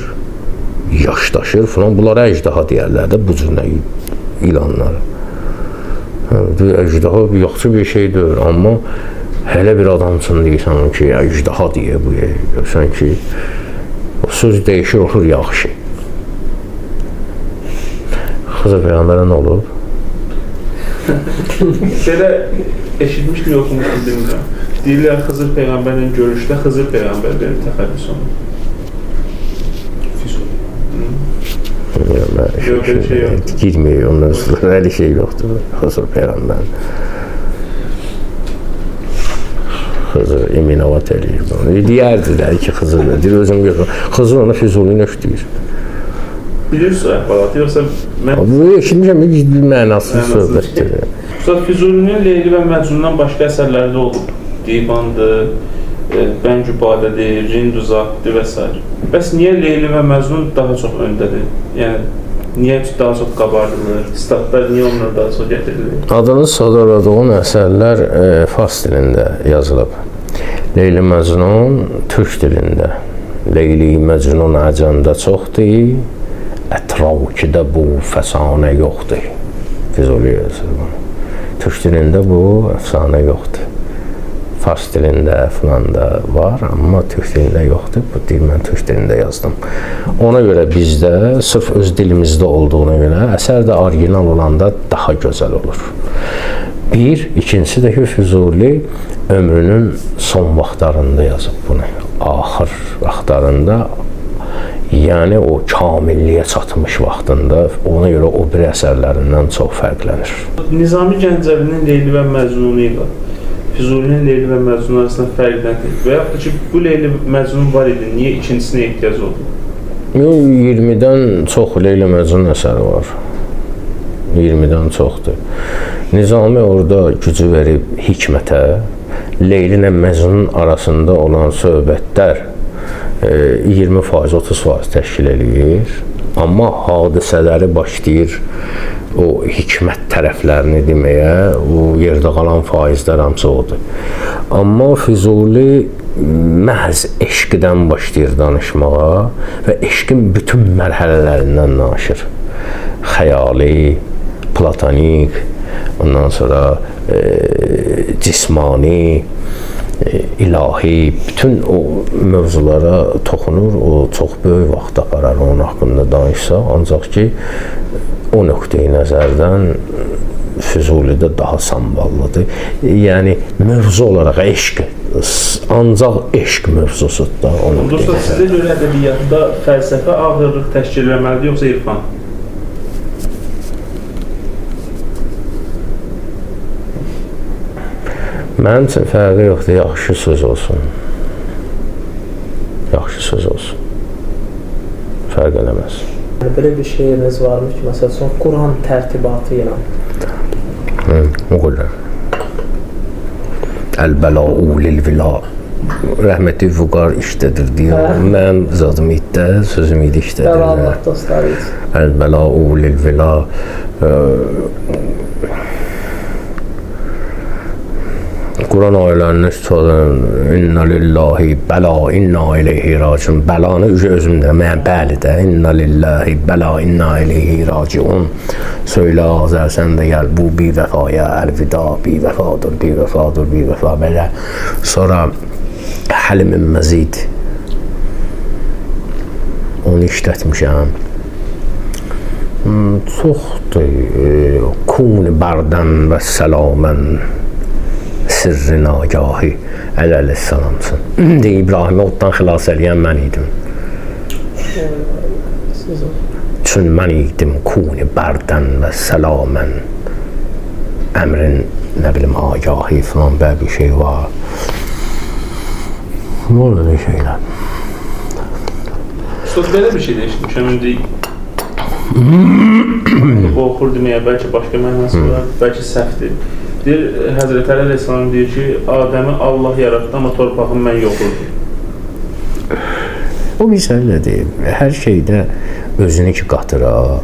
yaşdaşır filan. Bunlara əjdaha deyərlər də, bu cür ilanlara. Əjdaha yaxşı bir şey deyil, amma hələ bir adam üçün deyirsən ki, əjdaha deyə bu, görsən ki, o söz dəyişir, olur yaxşı. Xızır Peyğəmbərə nə olub? Belə eşitmişdim, oxumuşdum, bilmirəm. Deyirlər, Xızır Peyğəmbərlə görüşdə Xızır Peyğəmbər verib təxəllüs onu. Füzuli. Yox, belə şey yoxdur. Girməyək onun mövzulara, elə şey yoxdur. Xızır Peyğəmbər. Xızır iminovat eləyir bunu. Deyərdilər ki, Xızır deyir, özüm görürəm. Xızır ona Füzuli nöş deyir. Bilirsiniz o əhvalatı, yoxsa mən... Bu eşitmişəm, mənasız söhbətdir. Ustad Füzulinin Leyli və Məcnundan başqa əsərləri də olub. Divandır, Bəngübadədir, Rinduzatdır və s. Bəs niyə Leyli və Məcnun daha çox öndədir? Yəni, niyə daha çox qabardılır? Statlar niyə onlara daha çox gətirilir? Adını sadaladığın əsərlər fars dilində yazılıb. Leyli Məcnun türk dilində. Leyli Məcnun əcəmdə çoxdur, ətrakidə bu fəsanə yoxdur. Füzuli yazır bunu. Türk dilində bu əfsanə yoxdur. Fars dilində filan da var, amma türk dilində yoxdur. Bu dil mən türk dilində yazdım. Ona görə bizdə, sırf öz dilimizdə olduğuna görə əsər də orijinal olanda daha gözəl olur. Bir, ikincisi də ki, Füzuli ömrünün son vaxtlarında yazıb bunu. Axır vaxtlarında, yəni o kamilliyə çatmış vaxtında, ona görə o bir əsərlərindən çox fərqlənir. Nizami Gəncəvinin Leyli və Məcnunu ilə Füzulinin Leyli və Məcnun arasında fərq nədir? Və yaxud da ki, bu Leyli Məcnun var idi, niyə ikincisinə ehtiyac oldu? 20-dən çox Leyli Məcnun əsəri var. 20-dən çoxdur. Nizami orada gücü verib hikmətə, Leyli ilə Məcnunun arasında olan söhbətlər 20%, 30% təşkil eləyir. Amma hadisələri başlayır o hikmət tərəflərini deməyə, o yerdə qalan faizlər hamısı odur. Amma Füzuli məhz eşqdən başlayır danışmağa və eşqin bütün mərhələlərindən danışır. Xəyali, platonik, ondan sonra cismani, ilahi, bütün o mövzulara toxunur. O çox böyük vaxt aparar onun haqqında danışsa, ancaq ki, o nöqteyi nəzərdən Füzulidə daha samballıdır. Yəni, mövzu olaraq eşq, ancaq eşq mövzusudur da o nöqteyi Dostlar, nəzərdən. sizə görə ədəbiyyatda fəlsəfə ağırlıq təşkil eləməlidir, yoxsa irfan? Mənim üçün fərqi yoxdur, yaxşı söz olsun. Yaxşı söz olsun. Fərq eləməz. Belə bir şeiriniz varmı ki, məsəl üçün, Quran tərtibatı ilə? O qədər. Əl-bəla'u lil-vila. Rəhmətli Vüqar işdədir deyir. Mənim zadım itdə, sözüm idi işdədir. Bəli, Allah dostları üçün. Əl-bəla'u lil-vila. Quran ayələrini istifadə İnna lillahi bəla, inna ileyhi raciun. Bəlanı özüm də, mən bəli də. İnna lillahi bəla, inna ileyhi raciun. Söylə Azər, sən də gəl, bu bir vəfaya əlvida, bir vəfadır, bir vəfadır, bir vəfa belə. Sonra Həlimin Məzid. Onu işlətmişəm. Çoxdur. Kun bərdən və səlamən sirri nagahi Əli əleyhissalamsın. İbrahimi oddan xilas eləyən mən idim. Çün mən idim kuni bərdən və səlamən əmrin, nə bilim, agahi filan belə bir şey var. Nə olur öyle şeylər? Ustad, belə bir şey də eşitmişəm. İndi oxur deməyə bəlkə başqa mənası var, bəlkə səhvdir. Deyir, Həzrət Əli əleyhissalam deyir ki, Adəmi Allah yaratdı, amma torpağın mən yoxurdum. O bir səhvlədir. Hər şeydə özünü ki qatır ha.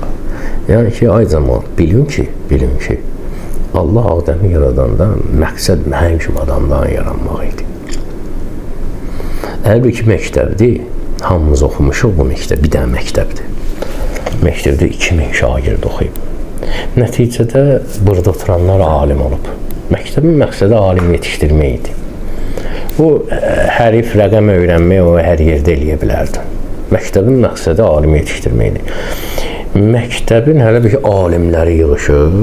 Yəni ki, ay cəmaat, bilin ki, Allah Adəmi yaradanda məqsəd mənim kimi adamdan yaranmaq idi. Əgər ki məktəbdir, hamımız oxumuşuq bu məktəb, bir dənə məktəbdir. Məktəbdə 2000 şagird oxuyub. Nəticədə burada oturanlar alim olub. Məktəbin məqsədi alim yetişdirmək idi. Bu hərif, rəqəm öyrənmək o hər yerdə eləyə bilərdin. Məktəbin məqsədi alim yetişdirmək idi. Məktəbin hələ bir ki alimləri yığışıb.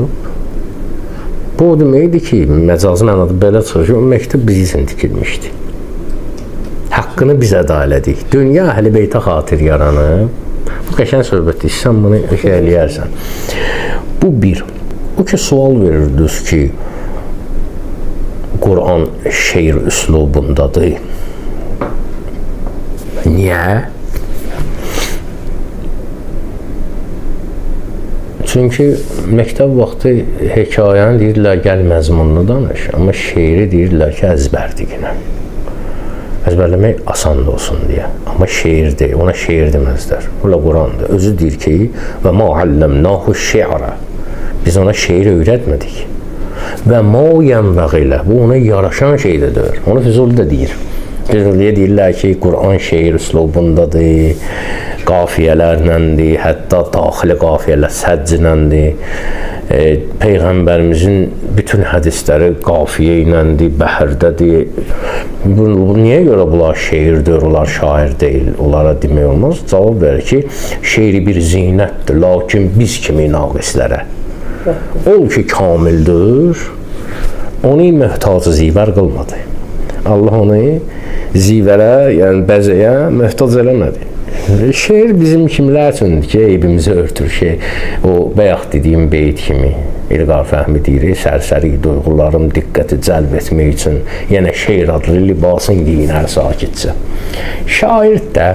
Bu o deməkdir ki, məcazi mənada belə çıxır ki, o məktəb biz üçün tikilmişdi. Haqqını biz əda elədik. Dünya Əhl-i Beytə xatir yaranıb. Bu qəşəng söhbətdir, sən bunu şey eləyərsən. Bu bir. O ki, sual verirdiniz ki, Quran şeir üslubundadır. Niyə? Çünki məktəb vaxtı hekayəni deyirdilər, gəl məzmununu danış, amma şeiri deyirdilər ki, əzbərdiginə. Əzbərləmək asan da olsun deyə. Amma şeirdir, ona şeir deməzlər. Bu da Qurandır. Özü deyir ki, və ma alləmnahu şi'ra. Biz ona şeir öyrətmədik. Və ma yənbəği ilə. Bu ona yaraşan şey də deyil. Onu Füzuli də deyir. Füzuliyə deyirlər ki, Quran şeir üslubundadır, qafiyələrləndir, hətta daxili qafiyələr səccinəndir. Peyğəmbərimizin bütün hədisləri qafiyə iləndir, bəhrdədir. Bu, niyə görə bunlar şeirdir, onlar şair deyil, onlara demək olmaz? Cavab verir ki, şeiri bir zinətdir, lakin biz kimi naqislərə. Ol ki, kamildir, onu möhtacı zivər qılmadı. Allah onu zivərə, yəni bəzəyə möhtac eləmədi. Şeir bizim kimlər üçündür ki, eybimizi örtür. Şey, o bayaq dediyim beyt kimi İlqar Fəhmi deyir, sərsəri duyğularım diqqəti cəlb etmək üçün yenə şeir adlı libasın giyinər sakitcə. Şair də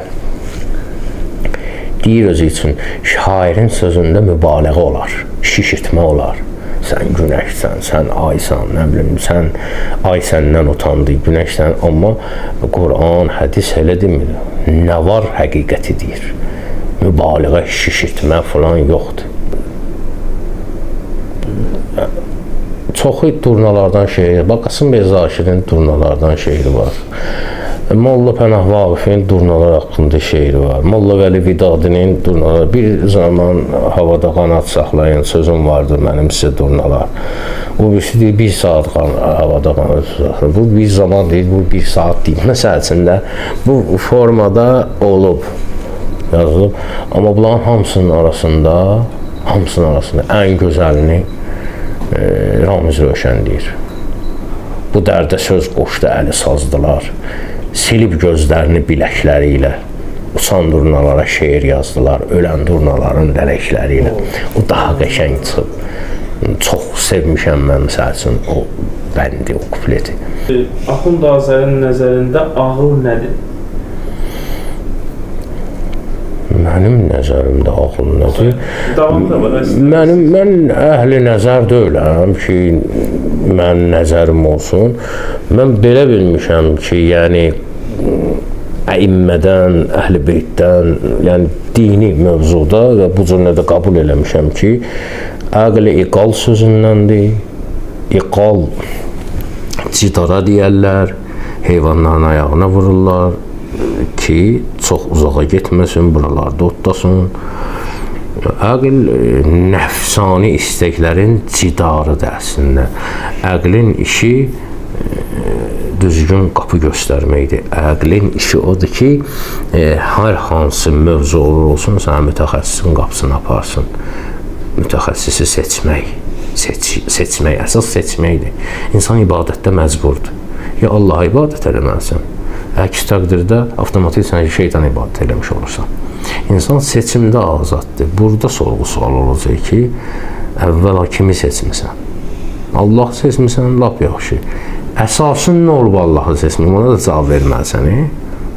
deyir özü üçün, şairin sözündə mübaliğə olar, şişirtmə olar. Sən günəşsən, sən aysan, nə bilim, sən ay səndən utandı, günəşsən, amma Quran, hədis elə demir. Nə var həqiqəti deyir. Mübaliğə, şişirtmə falan yoxdur. Çoxu durnalardan şeiri, bax Qasım bəy Zakirin durnalardan şeiri var. Molla Pənah Vaqifin durnalar haqqında şeiri var. Molla Vəli Vidadinin durnalar. Bir zaman havada qanat saxlayın, sözüm vardır mənim sizə durnalar. O birisi deyir, bir saat havada qanat saxlayın. Bu bir zaman deyil, bu bir saat deyil. Məsəl üçün də bu formada olub, yazılıb. Amma bunların hamısının arasında ən gözəlini Ramiz Rövşən deyir. Bu dərdə söz qoşdu, əli sazdılar. Silib gözlərini biləkləri ilə, uçan durnalara şeir yazdılar, ölən durnaların lələkləri ilə. O daha qəşəng çıxıb. Çox sevmişəm mən məsəl üçün o bəndi, o kupleti. Axund Azərin nəzərində ağıl nədir? Mənim nəzərimdə ağıl nədir? Davamı da var. Mən əhli nəzər deyiləm ki, mənim nəzərim olsun. Mən belə bilmişəm ki, yəni əimmədən, əhl-i beytdən, yəni dini mövzuda və bu cür də qəbul eləmişəm ki, əql-i iqal sözündəndir. İqal cidara deyərlər, heyvanların ayağına vururlar ki, çox uzağa getməsin, buralarda otlasın. Əql nəfsani istəklərin cidarıdır əslində. Əqlin işi düzgün qapı göstərməkdir. Əqlin işi odur ki, hər hansı mövzu olur olsun, sənə mütəxəssisin qapısını aparsın. Mütəxəssisi seçmək, seçmək, əsas seçməkdir. İnsan ibadətdə məcburdur. Ya Allaha ibadət eləməlisən, əks təqdirdə avtomatik sən şeytan ibadət eləmiş olursan. İnsan seçimdə azaddır. Burada sorğu-sual olacaq ki, əvvəla kimi seçmisən? Allah seçmisən, lap yaxşı. Əsasın nə olub Allahı seçmək? Ona da cavab verməlisən.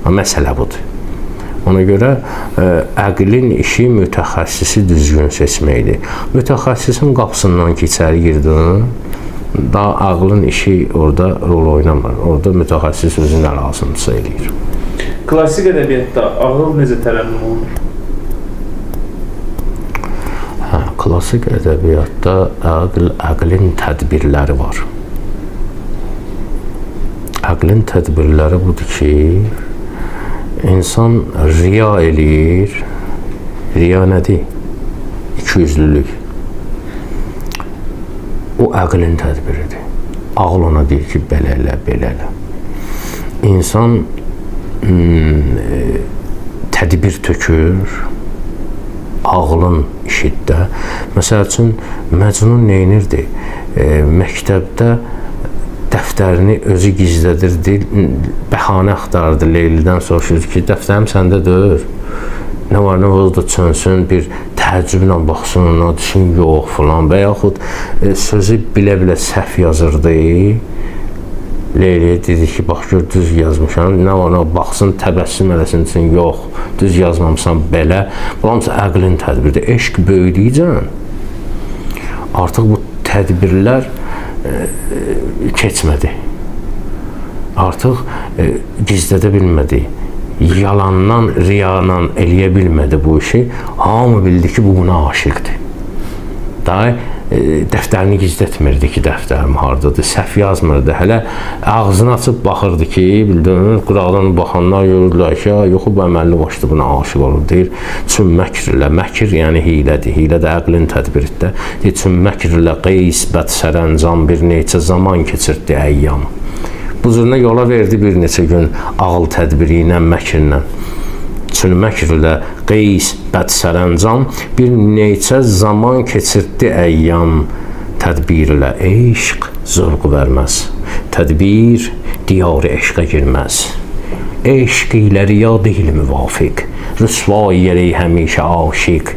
Məsələ budur. Ona görə əqlin işi mütəxəssisi düzgün seçməkdir. Mütəxəssisin qapısından ki, içəri girdin, daha ağlın işi orada rol oynamır. Orada mütəxəssis özü nə lazımdırsa eləyir. Klassik ədəbiyyatda ağıl necə tərənnüm olunur? Hə, klassik ədəbiyyatda əqlin tədbirləri var. Əqlin tədbirləri budur ki, insan riya eləyir. Riya nədir? İkiyüzlülük. O əqlin tədbiridir. Ağıl ona deyir ki, belə elə, belə elə. İnsan tədbir tökür, ağlın işiddə. Məsəl üçün, Məcnun neynirdi? Məktəbdə dəftərini özü gizlədirdi, bəhanə axtarırdı Leylidən soruşurdu ki, dəftərim səndə deyil. Nə var, nə var da çönsün, bir təəccüblə baxsın ona, desin yox filan və yaxud sözü bilə-bilə səhv yazırdı. Leyliyə dedi ki, bax gör düz yazmışam, nə var, nə var, baxsın, təbəssüm eləsin, desin yox, düz yazmamışsan belə. Bu hamısı əqlin tədbiridir. Eşq böyüdükcə artıq bu tədbirlər keçmədi. Artıq gizlədə bilmədi. Yalandan, riyadan eləyə bilmədi bu işi. Hamı bildi ki, bu buna aşiqdir. Daha dəftərini gizlətmirdi ki, dəftərim hardadır, səhv yazmırdı. Hələ ağzını açıb baxırdı ki, bildin, qıraqdan baxanlar görürdülər ki, yox, bu əməlli başlı buna aşiq olur. Deyir, çün məkr ilə, məkr yəni hilədir, hilə də əqlin tədbiridir. Deyir, çün məkr ilə qeys bəd sərəncam bir neçə zaman keçirtdi əyyam. Bu cürünə yola verdi bir neçə gün ağıl tədbiri ilə, məkirlə. Çün məkr ilə qeys bəd sərəncam bir neçə zaman keçirtdi əyyam. Tədbir ilə eşq zövq verməz. Tədbir diyarı eşqə girməz. Eşq ilə riya deyil müvafiq. Rüsvay yerey həmişə aşiq.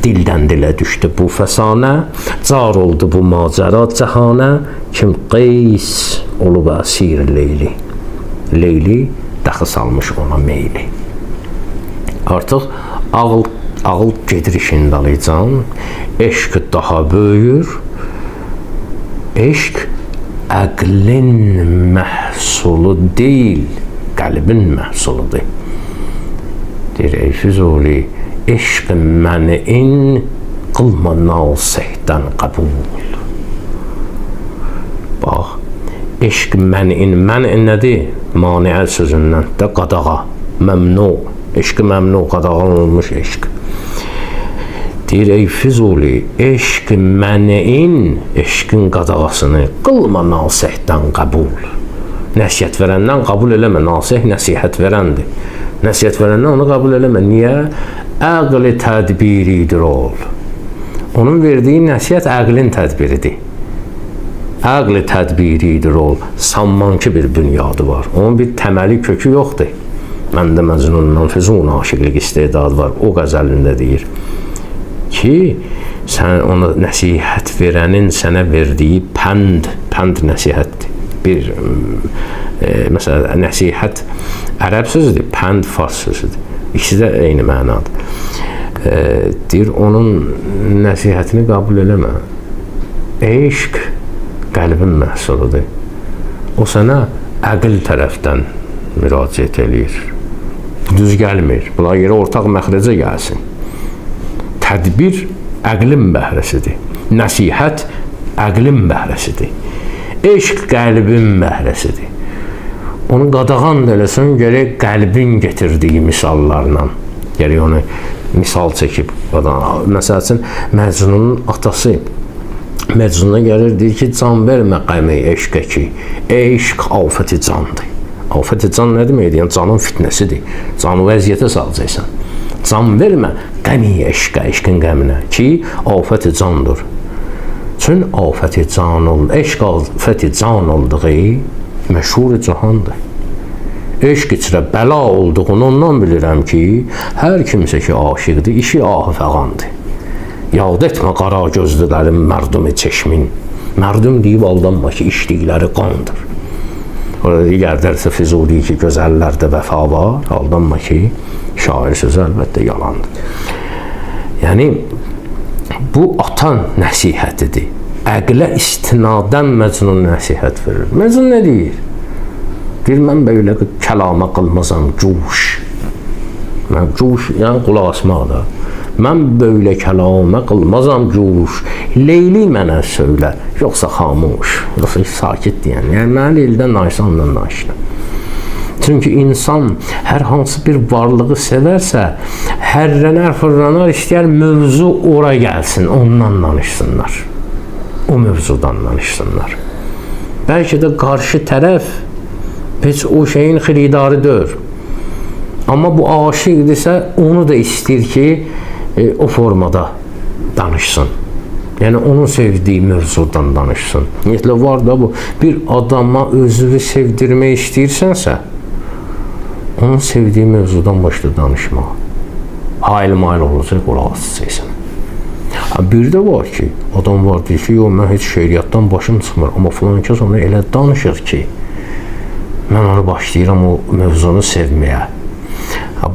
Dildən dilə düşdü bu fəsanə, car oldu bu macəra cəhanə, kim qeys olub əsir Leyli. Leyli dəxi salmış ona meyli. Artıq ağıl gedir işin dalıcan, eşq daha böyür, eşq əqlin məhsulu deyil, qəlbin məhsuludur. Deyir, ey Füzuli, eşq mənin qılma nasihdən qəbul. Bax, eşq mənin, mənin nədir? Maniə sözündən də qadağa, məmnu, eşqi məmnu, qadağan olmuş eşq. Deyir, ey Füzuli, eşq mənin, eşqin qadağasını qılma nasihdən qəbul. Nəsihət verəndən qəbul eləmə, nasih nəsihət verəndir. Nəsihət verəndən onu qəbul eləmə. Niyə? Əqli tədbiridir ol. Onun verdiyi nəsihət əqlin tədbiridir. Əqli tədbiridir ol. Sanmanki bir bünyadı var. Onun bir təməli kökü yoxdur. Məndə Məcnundan Füzun aşiqlik istedadı var. O qəzəlində deyir ki, sən ona nəsihət verənin sənə verdiyi pənd, pənd nəsihətdir. Bir, məsələn, nəsihət ərəb sözüdür, pənd fars sözüdür. İkisi də eyni mənadır. Deyir, onun nəsihətini qəbul eləmə. Eşq qəlbin məhsuludur. O sənə əql tərəfdən müraciət eləyir. Düz gəlmir. Buna görə ortaq məxrəcə gəlsin. Tədbir əqlin bəhrəsidir. Nəsihət əqlin bəhrəsidir. Eşq qəlbin bəhrəsidir. Onu qadağan da eləsən, gərək qəlbin getirdiyi misallarla. Gərək onu misal çəkib. Məsəl üçün, Məcnunun atası Məcnuna gəlir, deyir ki, can vermə qəmi eşqə ki, eşq afəti candır. Afəti can nə deməkdir? Yəni, canın fitnəsidir. Canı vəziyyətə salacaqsan. Can vermə qəmi eşqə, eşqin qəminə ki, afəti candır. Çün afəti can ol, eşq afəti can olduğu məşhur cahandır. Eşq içrə bəla olduğunu ondan bilirəm ki, hər kimsə ki aşiqdir, işi ahı fəğandır. Yad etmə qara gözlülərin mərdumi çeşmin. Mərdum deyib aldanma ki, içdikləri qandır. Orada digər dərsə Füzuli ki, gözəllərdə vəfa var, aldanma ki, şair sözü əlbəttə yalandır. Yəni, bu ata nəsihətidir. Əqlə istinadən Məcnun nəsihət verir. Məcnun nə deyir? Deyir, mən belə kəlama qılmazam, cuş. Mən cuş, yəni qulaq asmaq da. Mən böylə kəlamə qılmazam guş. Leyli mənə söylə, yoxsa xamuş, yoxsa sakit deyən. Yəni mənə Leylidən danışsan, ondan danışıram. Çünki insan hər hansı bir varlığı sevərsə, hərrənər, fırlanar, istəyər mövzu ora gəlsin, ondan danışsınlar. O mövzudan danışsınlar. Bəlkə də qarşı tərəf heç o şeyin xiridarı deyil. Amma bu aşiqdirsə, onu da istəyir ki, o formada danışsın. Yəni onun sevdiyi mövzudan danışsın. Ümumiyyətlə var da bu. Bir adama özünü sevdirmək istəyirsənsə, onun sevdiyi mövzudan başla danışmağa. Hayıl-mayıl olacaq, qulaq asacaqsan. Bir də var ki, adam var deyir ki, yox, mən heç şeiriyyatdan başım çıxmır, amma filan kəs onu elə danışır ki, mən onu başlayıram o mövzunu sevməyə.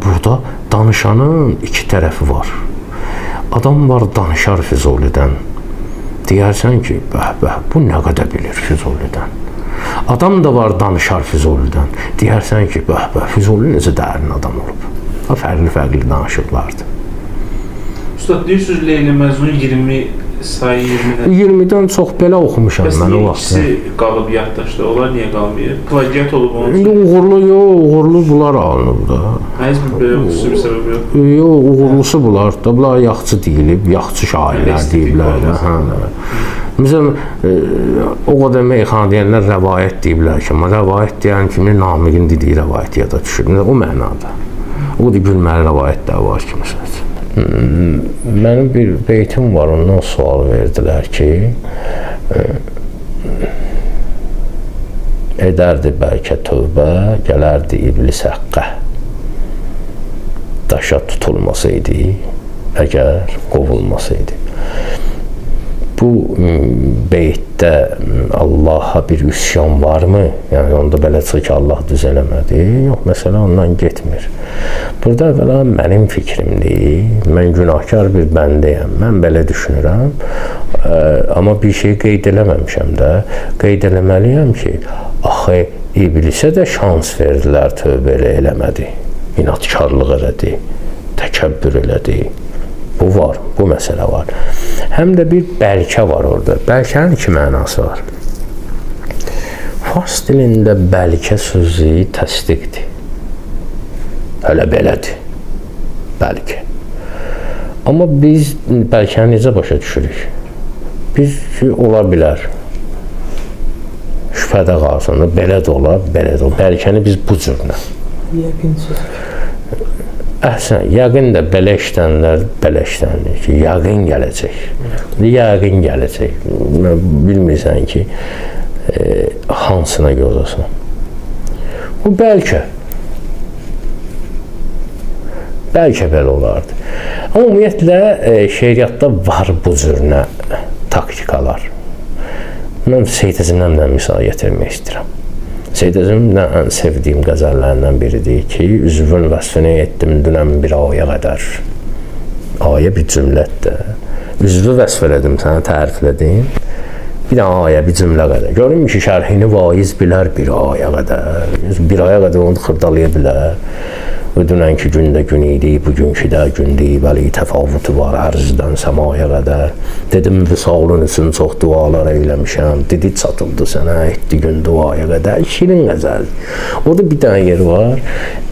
Burada danışanın iki tərəfi var. Adam var danışar Füzulidən. Deyərsən ki, bəh, bəh, bu nə qədər bilir Füzulidən. Adam da var danışar Füzulidən. Deyərsən ki, bəh, bəh, Füzuli necə dərin adam olub. Fərqli-fərqli danışıqlardır. Ustad, deyirsiniz Leyli Məcnun 20 sayı 20-dən. 20-dən çox belə oxumuşam Bəs mən o niyə vaxt. ikisi qalıb yaddaşda? Onlar niyə qalmayıb? Plagiat olub onun İndi üçün. uğurlu yox, uğurlu bunlar alınıb da. Heç bir belə xüsusi bir səbəb yox. Yox, uğurlusu bunlar da. Bunlar yaxçı deyilib, yaxçı şairlər Estetik deyiblər də. olması. Hə. Məsələn, o qədər meyxana deyənlər rəvayət deyiblər ki, amma rəvayət deyən kimi Namiqin dediyi rəvayət yada düşür. O mənada. O da gülməli rəvayətlər var ki, məsələn. Mənim bir beytim var, ondan sual verdilər ki, edərdi bəlkə tövbə, gələrdi iblis həqqə. Daşa tutulmasaydı, əgər qovulmasaydı. Bu beytdə Allaha bir üsyan varmı? Yəni onda belə çıxır ki, Allah düz eləmədi. Yox, məsələ ondan getmir. Burada əvvəla mənim fikrimdir. Mən günahkar bir bəndəyəm. Mən belə düşünürəm. Amma bir şey qeyd eləməmişəm də. Qeyd eləməliyəm ki, axı iblisə də şans verdilər, tövbə eləmədi. İnadkarlıq elədi, təkəbbür elədi. Bu var, bu məsələ var. Həm də bir bəlkə var orada. Bəlkənin iki mənası var. Fars dilində bəlkə sözü təsdiqdir. Hələ belədir. Bəlkə. Amma biz bəlkəni necə başa düşürük? Biz ki, ola bilər. Şübhədə qalsın da, belə də olar, belə də olar. Bəlkəni biz bu cürlə. Yəqin söz. Əhsən, yəqin də belə işlənlər, belə işlənir ki, yəqin gələcək. Yəqin gələcək. Bilmirsən ki, hansına yozasan. Bu bəlkə. Bəlkə belə olardı. Amma ümumiyyətlə, şeiriyyatda var bu cür nə taktikalar. Mən Seyid Əzimdən misal gətirmək istəyirəm. Seyid Əzimin ən sevdiyim qəzəllərindən biridir ki, üzvün vəsfini etdim dünən bir aya qədər. Ayə bir cümlədir. Üzvü vəsf elədim, sənə təriflədim. Bir dənə ayə, bir cümlə qədər. Görüm ki, şərhini vaiz bilər bir aya qədər. Bir aya qədər onu xırdalaya bilər. Və dünənki gündə gün idi, bugünkü də gündür, bəli təfavutu var ərzdən səmaya qədər. Dedim vüsalın üçün çox dualar eyləmişəm. Dedi çatıldı sənə, etdi gün duaya qədər. Şirin qəzəl. Orada bir dənə yer var.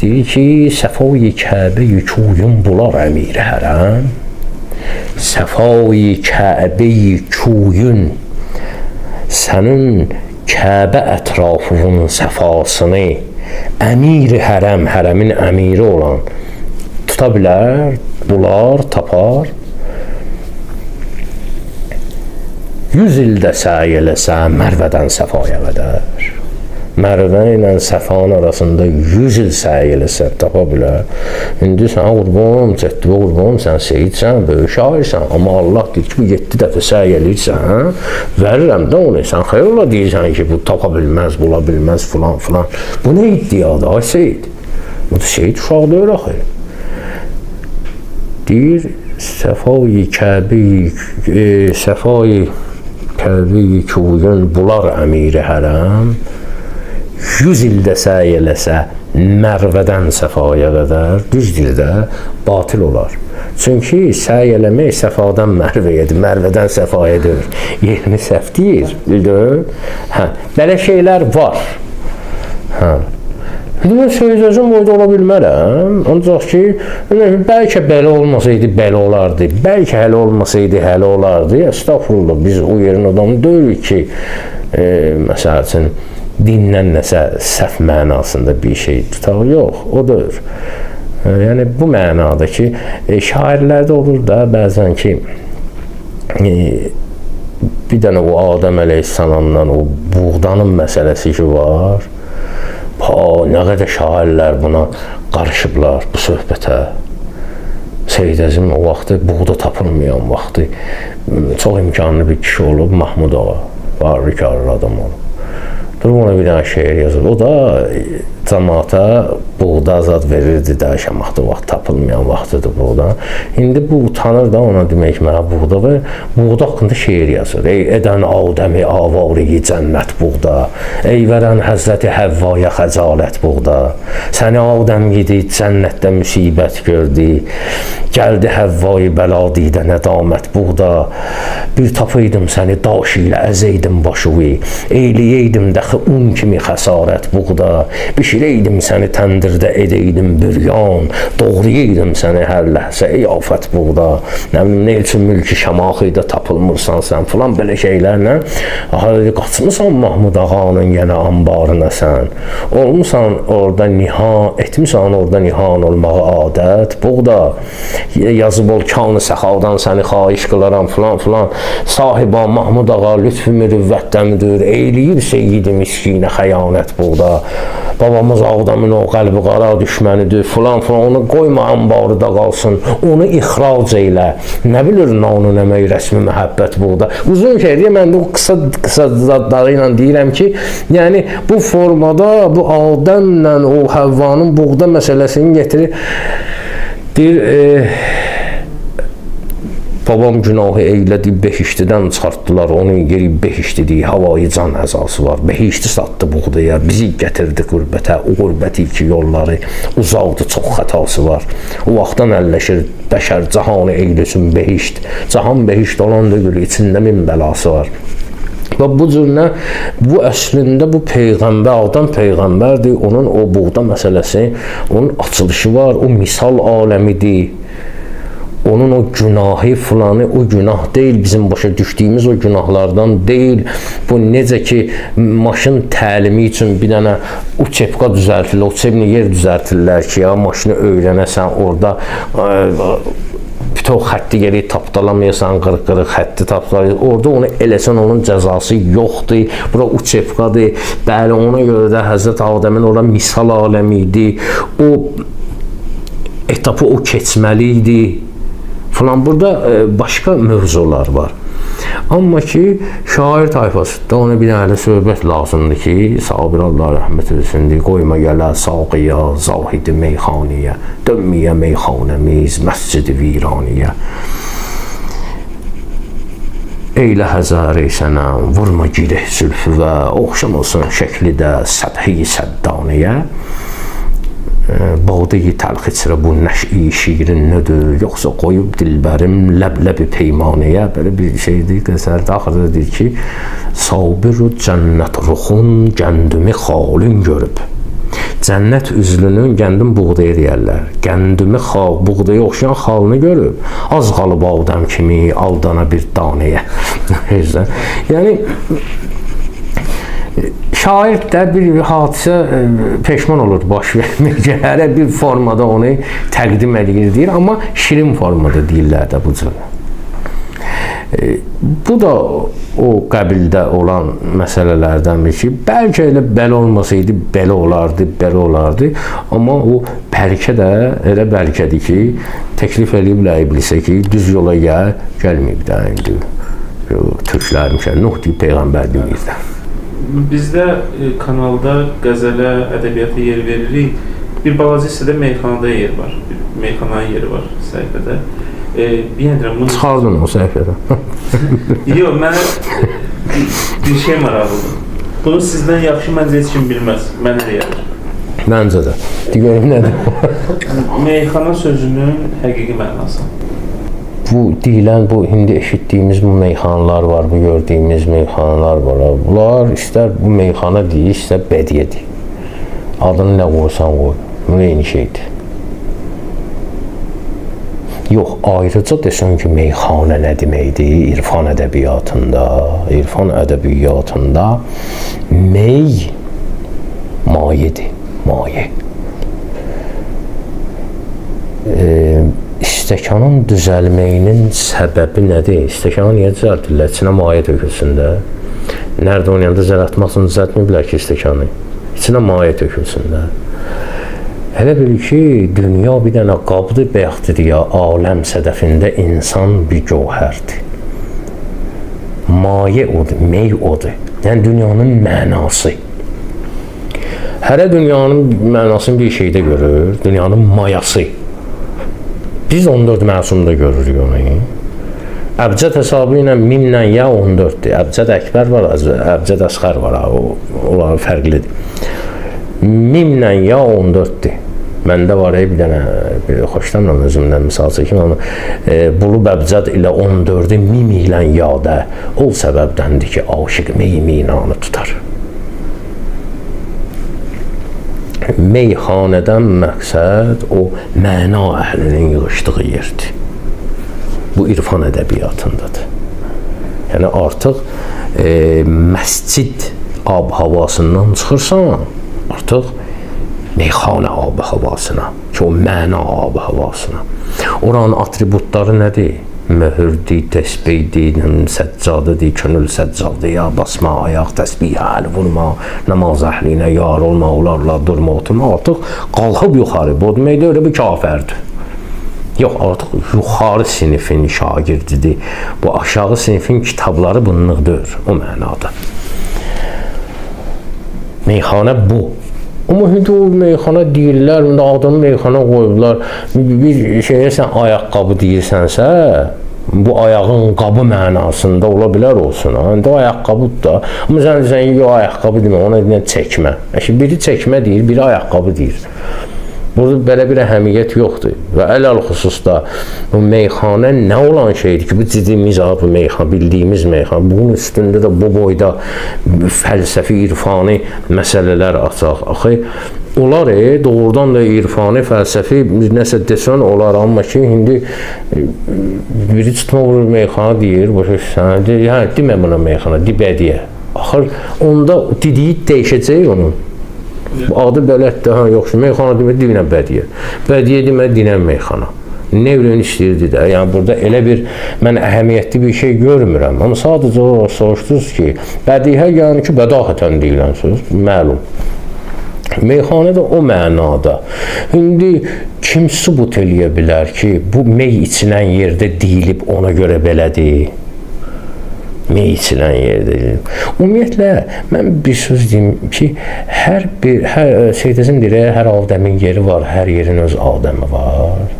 Deyir ki, səfai Kəbə yükuyun bular əmir hərəm. Səfai Kəbə yükuyun sənin Kəbə ətrafının səfasını əmir hərəm, hərəmin əmiri olan tuta bilər, bular, tapar. 100 ildə səy eləsə Mərvədən Səfaya qədər. Mərvə ilə Səfanın arasında 100 il səy eləsə tapa bilər. İndi sənə qurbanım, cəddivə qurbanım, sən seyidsən, böyük şairsən, amma Allah deyir ki, bu 7 dəfə səy eləyirsən, verirəm də onu, sən xeyr ola deyirsən ki, bu tapa bilməz, bula bilməz, filan, filan. Bu nə iddiadır, ay seyid? Bu da seyid uşaq deyil axı. Deyir, Səfai Kəbi, Səfai Kəbi Kuyun bular əmiri hərəm, 100 ildə səy eləsə Mərvədən Səfaya qədər, düzdür də, batil olar. Çünki səy eləmək Səfadan Mərvəyədir, Mərvədən Səfaya deyir. Yerini səhv deyir, bildin? Hə, belə şeylər var. Hə. İndi mən Seyid Əzim boyda ola bilmərəm. Ancaq ki, bəlkə belə olmasaydı, belə olardı. Bəlkə hələ olmasaydı, hələ olardı. Əstəğfurullah, biz o yerin adamı deyilik ki, məsəl üçün, dindən nəsə səhv mənasında bir şey tutaq. Yox, o deyil. Yəni, bu mənada ki, şairlərdə olur da bəzən ki, bir dənə o Adəm əleyhissalamdan o buğdanın məsələsi ki var. Ha, nə qədər şairlər buna qarışıblar, bu söhbətə. Seyid Əzim o vaxtı buğda tapılmayan vaxtı çox imkanlı bir kişi olub, Mahmud ağa, varlı karlı adam olub. Durub ona bir dənə şeir yazır. O da cəmaata buğda azad verirdi də, şamaxta vaxt tapılmayan vaxtıdır buğda. İndi bu utanır da ona demək ki, mənə buğda ver. Buğda haqqında şeir yazır. Ey edən Adəmi avariyi cənnət buğda. Ey verən Həzrəti Həvvaya xəcalət buğda. Səni Adəm yedi, cənnətdə müsibət gördü. Gəldi Həvvayı bəla didə nədamət buğda. Bir tapaydım səni daş ilə əzeydim başuvi. Eyləyeydim dəxi un kimi xəsarət buğda. Bişireydim səni təndirdə edeydim büryan. Doğrayaydım səni hər ləhzə ey afət buğda. Nə bilim, nə üçün mülki Şamaxıda tapılmırsan sən filan belə şeylərlə. Aha, qaçmısan Mahmud ağanın yenə ambarına sən. Olmusan orada nihan, etmisən orada nihan olmağı adət buğda. Yazıb ol kanı səxadan səni xahiş qılaram filan filan. Sahiba Mahmud ağa lütfü mürüvvətdəmidir. Eyləyir seyyidi miskinə xəyanət buğda. Babamız Ağdamın o qəlbi qara düşmənidir filan filan. Onu qoyma ambarıda qalsın. Onu ixrac eylə. Nə bilir nanın əmək rəsmi məhəbbət buğda. Uzun şey deyir, mən də o qısa qısa zadları ilə deyirəm ki, yəni bu formada bu Adəmlə o Həvvanın buğda məsələsini getirir. Deyir, babam günahı eylədi, behiştidən çıxartdılar, onun yeri behiştidir, havayı can əzası var. Behişti satdı buğdaya, bizi gətirdi qürbətə, o qürbəti ki yolları uzaqdı, çox xətası var. O vaxtdan əlləşir bəşər cahanı eyləsin behişt. Cahan behişt olan deyil, içində min bəlası var. Və bu cür nə, bu əslində bu peyğəmbər, Adəm peyğəmbərdir, onun o buğda məsələsi, onun açılışı var, o misal aləmidir. Onun o günahı filanı, o günah deyil, bizim başa düşdüyümüz o günahlardan deyil. Bu necə ki, maşın təlimi üçün bir dənə uçepka düzəltirlər, uçebni yer düzəltirlər ki, ya maşını öyrənəsən, orada bütöv xətti geri tapdalamayasan, qırıq-qırıq xətti tapdalayırsan. Orada onu eləsən, onun cəzası yoxdur. Bura uçepkadır. Bəli, ona görə də Həzrət Adəmin ora misal aləmi idi. O etapı o keçməli idi. Filan burada başqa mövzular var. Amma ki, şair tayfası da ona bir dənə söhbət lazımdır ki, Sabir Allah rəhmət etsin, qoyma gələ saqiya, zahidi meyxaniyə, dönməyə meyxanəmiz, məscidi viraniyə. Eylə həzər ey sənəm, vurma gireh zülfüvə, oxşamasın şəkli də səthi səddaniyə. Badeyi təlx içrə bu nəş'i şirin nədir, yoxsa qoyub dilbərim ləb-ləbi peymanəyə, belə bir şeydir, qəzəldə axırda deyir ki, Sabir-u cənnət ruxun gəndümi xalin görüb. Cənnət üzlünün gəndim buğdaya deyərlər. Gəndümi xal, buğdaya oxşayan xalını görüb. Az qalıb Adəm kimi aldana bir danəyə. Yəni, şair də bir hadisə peşman olur baş vermək. Hərə bir formada onu təqdim edir, deyir, amma şirin formada deyirlər də bu cür. Bu da o qəbildə olan məsələlərdən bir ki, bəlkə elə belə olmasaydı, belə olardı, belə olardı. Amma o bəlkə də elə bəlkədir ki, təklif eləyiblər iblisə ki, düz yola gəl, gəlməyib də indi. Türklərmişə, Nuh deyib, peyğəmbər deməyib də. Bizdə kanalda qəzələ, ədəbiyyata yer veririk. Bir balaca hissədə meyxanada yer var. Bir meyxananın yeri var səhifədə. Yenə deyirəm, bunu... Çıxardın o səhifədən. Yox, mənə bir şey maraqlıdır. Bunu sizdən yaxşı məncə heç kim bilməz. Mənə elə gəlir. Məncə də. Görüm nədir? Meyxana sözünün həqiqi mənası. Bu deyilən, bu indi eşitdiyimiz bu meyxanalar var, bu gördüyümüz meyxanalar var. Bunlar istər bu meyxana deyir, istər bədiyə deyir. Adını nə qoysan qoy. Bu eyni şeydir. Yox, ayrıca desən ki, meyxana nə deməkdir? İrfan ədəbiyyatında, irfan ədəbiyyatında mey mayedir, maye. İstəkanın düzəlməyinin səbəbi nədir? İstəkanı niyə düzəldirlər? İçinə maye tökülsün də. Nərdə oynayanda zəl atmaq üçün düzəltməyiblər ki, istəkanı. İçinə maye tökülsün də. Elə bil ki, dünya bir dənə qabdır, bayaq dedi ya, aləm sədəfində insan bir gövhərdir. Maye odur, mey odur. Yəni, dünyanın mənası. Hərə dünyanın mənasını bir şeydə görür, dünyanın mayası. Biz 14 məsumda görürük onu. Əbcəd hesabı ilə mimlə ya 14-dür. Əbcəd əkbər var, əbcəd əsxər var, onların fərqlidir. Mimlə ya 14-dür. Məndə var bir dənə, xoşlamıram özümdən misal çəkim, amma bulub əbcəd ilə 14-ü mim ilə yadə. O səbəbdəndir ki, aşiq mey minanı tutar. Meyxanədən məqsəd o məna əhlinin yığışdığı yerdir. Bu irfan ədəbiyyatındadır. Yəni artıq məscid ab-havasından çıxırsan, artıq meyxanə ab-havasına, ki o məna ab-havasına. Oranın atributları nədir? Möhürdür, təsbihdir, səccadədir, könül səccadəyə basma, ayaq təsbih, əl vurma, namaz əhlinə yar olma, onlarla durma, oturma, artıq qalxıb yuxarı. Bu demək deyil, bu kafirdir. Yox, artıq yuxarı sinifin şagirdidir. Bu aşağı sinifin kitabları bunluqdur, o mənada. Meyxanə bu. Amma indi o meyxana deyirlər, indi adını meyxana qoyublar. Bir şeyə sən ayaqqabı deyirsənsə, bu ayağın qabı mənasında ola bilər olsun. Ha? İndi o ayaqqabıdır da. Amma sən deyirsən, yox, ayaqqabı demə, ona deyirsən çəkmə. Şimdi biri çəkmə deyir, biri ayaqqabı deyir. Burada belə bir əhəmiyyət yoxdur. Və ələl xüsusda bu meyxanə nə olan şeydir ki, bu dediyimiz bu meyxana, bildiyimiz meyxana, bunun üstündə də bu boyda fəlsəfi, irfani məsələlər açaq. Axı, olar, doğrudan da irfani, fəlsəfi nəsə desən olar, amma ki, indi biri tutma vurur meyxana deyir, başa düşürsən, deyir, hə, demə buna meyxana, de bədiyə. Axır, onda dediyi dəyişəcək onun. Adı bələddir, hə, yox, meyxana demə, dinə bədiyə. Bədiyə demə, dinə meyxana. Nə ürəyini istəyirdi də, yəni burada elə bir, mən əhəmiyyətli bir şey görmürəm. Amma sadəcə olaraq soruşdunuz ki, bədihə yəni ki, bədahətən deyilən söz, məlum. Meyxana da o mənada. İndi kim sübut eləyə bilər ki, bu mey içilən yerdə deyilib ona görə belədir? Mey içilən yerdə deyilib. Ümumiyyətlə, mən bir söz deyim ki, hər Seyid Əzim deyir, hər adəmin yeri var, hər yerin öz adəmi var.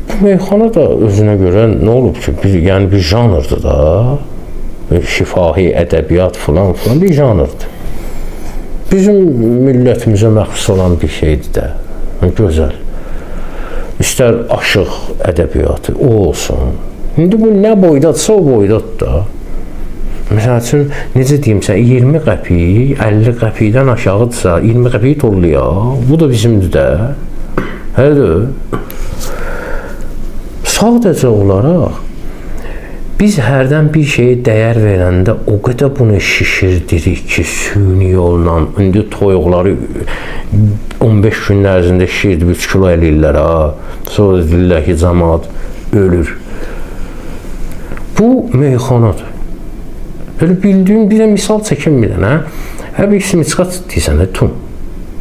Bu meyxana da özünə görə nə olub ki, yəni bir janrdır da, şifahi, ədəbiyyat filan filan bir janrdır. Bizim millətimizə məxsus olan bir şeydir də, gözəl. İstər aşıq ədəbiyyatı, o olsun. İndi bu nə boydadırsa o boydadır da. Məsəl üçün, necə deyim sən, 20 qəpik, 50 qəpikdən aşağıdırsa, 20 qəpiyi tollayaq, bu da bizimdir də. Hədir. Sadəcə olaraq, biz hərdən bir şeyə dəyər verəndə o qədər bunu şişirdirik ki, süni yolla, indi toyuqları 15 gün ərzində şişirdib 3 kilo eləyirlər, ha. Sonra deyirlər ki, camaat ölür. Bu meyxanadır. Belə bildiyim bir də misal çəkim bir dənə. Hə, bir simiçka deyirsən də, tum.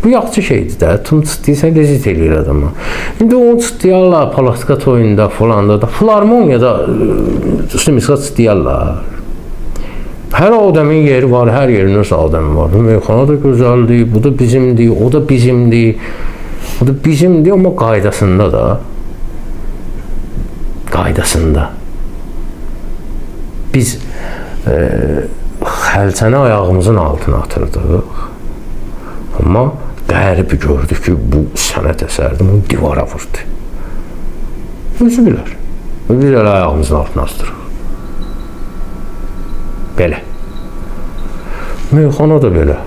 Bu yaxşı şeydir də, tum deyirsən, lezzət eləyir adama. İndi onu çıtlayarlar palatka toyunda, filanda da, filarmoniyada simiçka çıtlayarlar. Hər adəmin yeri var, hər yerin öz adəmi var. Bu meyxana da gözəldir, bu da bizimdir, o da bizimdir. O da bizimdir, amma qaydasında da. Qaydasında. Biz xəlçəni ayağımızın altına atırdıq. Amma Qərb gördü ki, bu sənət əsəridir, bunu divara vurdu. Özü bilər. Biz elə ayağımızın altına asdırıq. Belə. Meyxana da belə.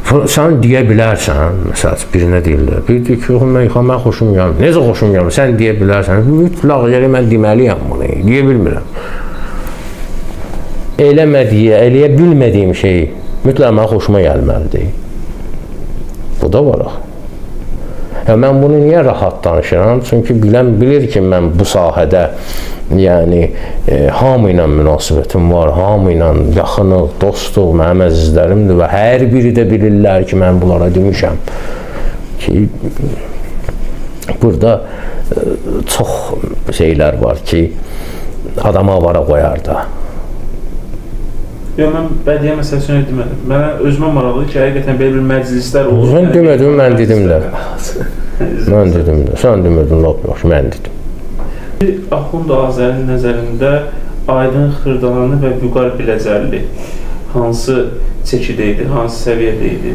Sən deyə bilərsən, məsəl birinə deyirlər. Bir deyir ki, meyxana mən xoşum gəlmir. Necə xoşum gəlmir? Sən deyə bilərsən. Mütləq gərək mən deməliyəm bunu. Deyə bilmirəm. Eləmədiyə, eləyə bilmədiyim şey mütləq mənə xoşuma gəlməlidir. Bu da var axı. Ya mən bunu niyə rahat danışıram? Çünki bilən bilir ki, mən bu sahədə, yəni hamı ilə münasibətim var, hamı ilə yaxınıq, dostuq, mənim əzizlərimdir və hər biri də bilirlər ki, mən bunlara demişəm ki, burada çox şeylər var ki, adama avara qoyar da. Yox, mən bədiyyə məsələsini demədim. Mənə özümə maraqlıdır ki, həqiqətən belə bir məclislər olur. Sən demədin, mən dedim də. Mən dedim də. Sən demirdin, lap yaxşı, mən dedim. Axund Azərin nəzərində Aydın Xırdalanı və Vüqar Biləcərli hansı çəkidə idi, hansı səviyyədə idi?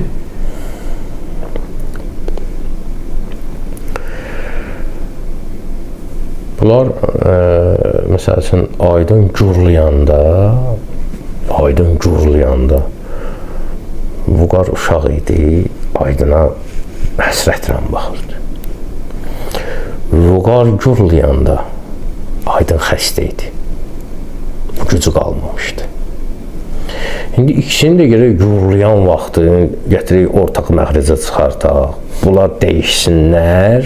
Bunlar, məsəl üçün, Aydın gurlayanda, Vüqar uşaq idi, Aydına həsrətlə baxırdı. Vüqar gurlayanda Aydın xəstə idi. Bu gücü qalmamışdı. İndi ikisini də gerək gurlayan vaxtı gətirək ortaq məxricə çıxartaq. Bunlar dəyişsinlər,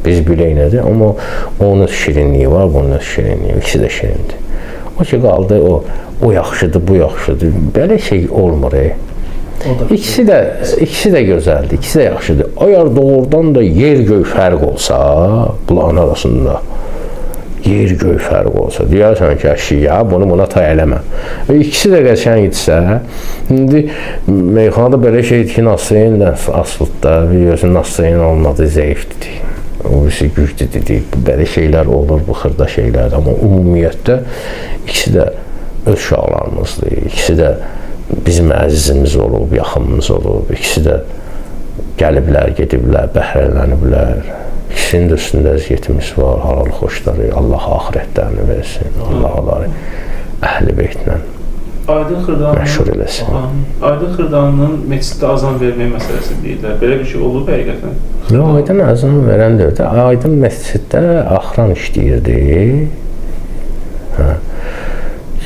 biz bilək nədir. Amma onun şirinliyi var, bunun şirinliyi var. İkisi də şirindir. O ki qaldı, o yaxşıdır, bu yaxşıdır. Belə şey olmur. İkisi də gözəldir, ikisi də yaxşıdır. Əgər doğrudan da yer-göy fərq olsa, bunların arasında yer-göy fərq olsa, deyərsən ki, əşi, ya, bunu buna tay eləmə. İkisi də qəşəng idisə, indi meyxanada belə şeydir ki, Nasrin də asılıdır da, biliyorsun, Nasrin olmadı, zəifdir. O birisi güclü dedi. Belə şeylər olur, bu xırda şeylər. Amma ümumiyyətdə ikisi də öz uşaqlarımızdır. İkisi də bizim əzizimiz olub, yaxınımız olub. İkisi də gəliblər, gediblər, bəhrələniblər. İkisinin də üstündə əziyyətimiz var, halal xoşları. Allah axirətlərini versin. Allah onları əhl-i beytlə məşhur eləsin. Aydın Xırdalanının məsciddə azan vermək məsələsi deyirlər. Belə bir şey olub həqiqətən? Yox, Aydın azan verən deyildi. Aydın məsciddə axran işləyirdi. Hə.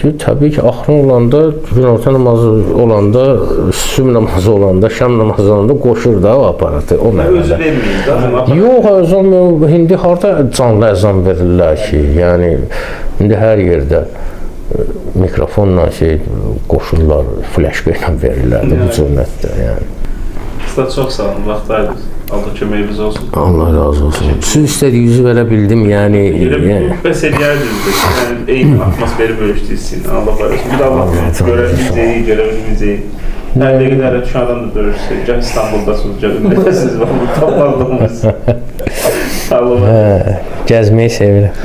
Ki, təbii ki, axran olanda, günorta namazı olanda, sübh namazı olanda, şam namazı olanda qoşur da o aparatı, o mənada. Özü verməyir də? Yox, azan, indi harda canlı əzan verirlər ki, yəni, indi hər yerdə mikrofonla şey qoşurlar, flaşka ilə verirlər də bu cür nətdə, yəni. Usta, çox sağ olun, vaxt ayırdınız. Allah köməyimiz olsun. Allah razı olsun. Siz istədiyinizi verə bildim, yəni. Bəs eləyərdiniz, yəni eyni atmosferi bölüşdük sizinlə. Allah var olsun. Bir də Allah görə bilməyəcəyik, görə bilməyəcəyik. Hər dəqiqə də düşən adam da görürsünüz. Gah İstanbuldasınız, gah Ümrədəsiniz, tapmadığımız. Allah. Gəzməyi sevirəm.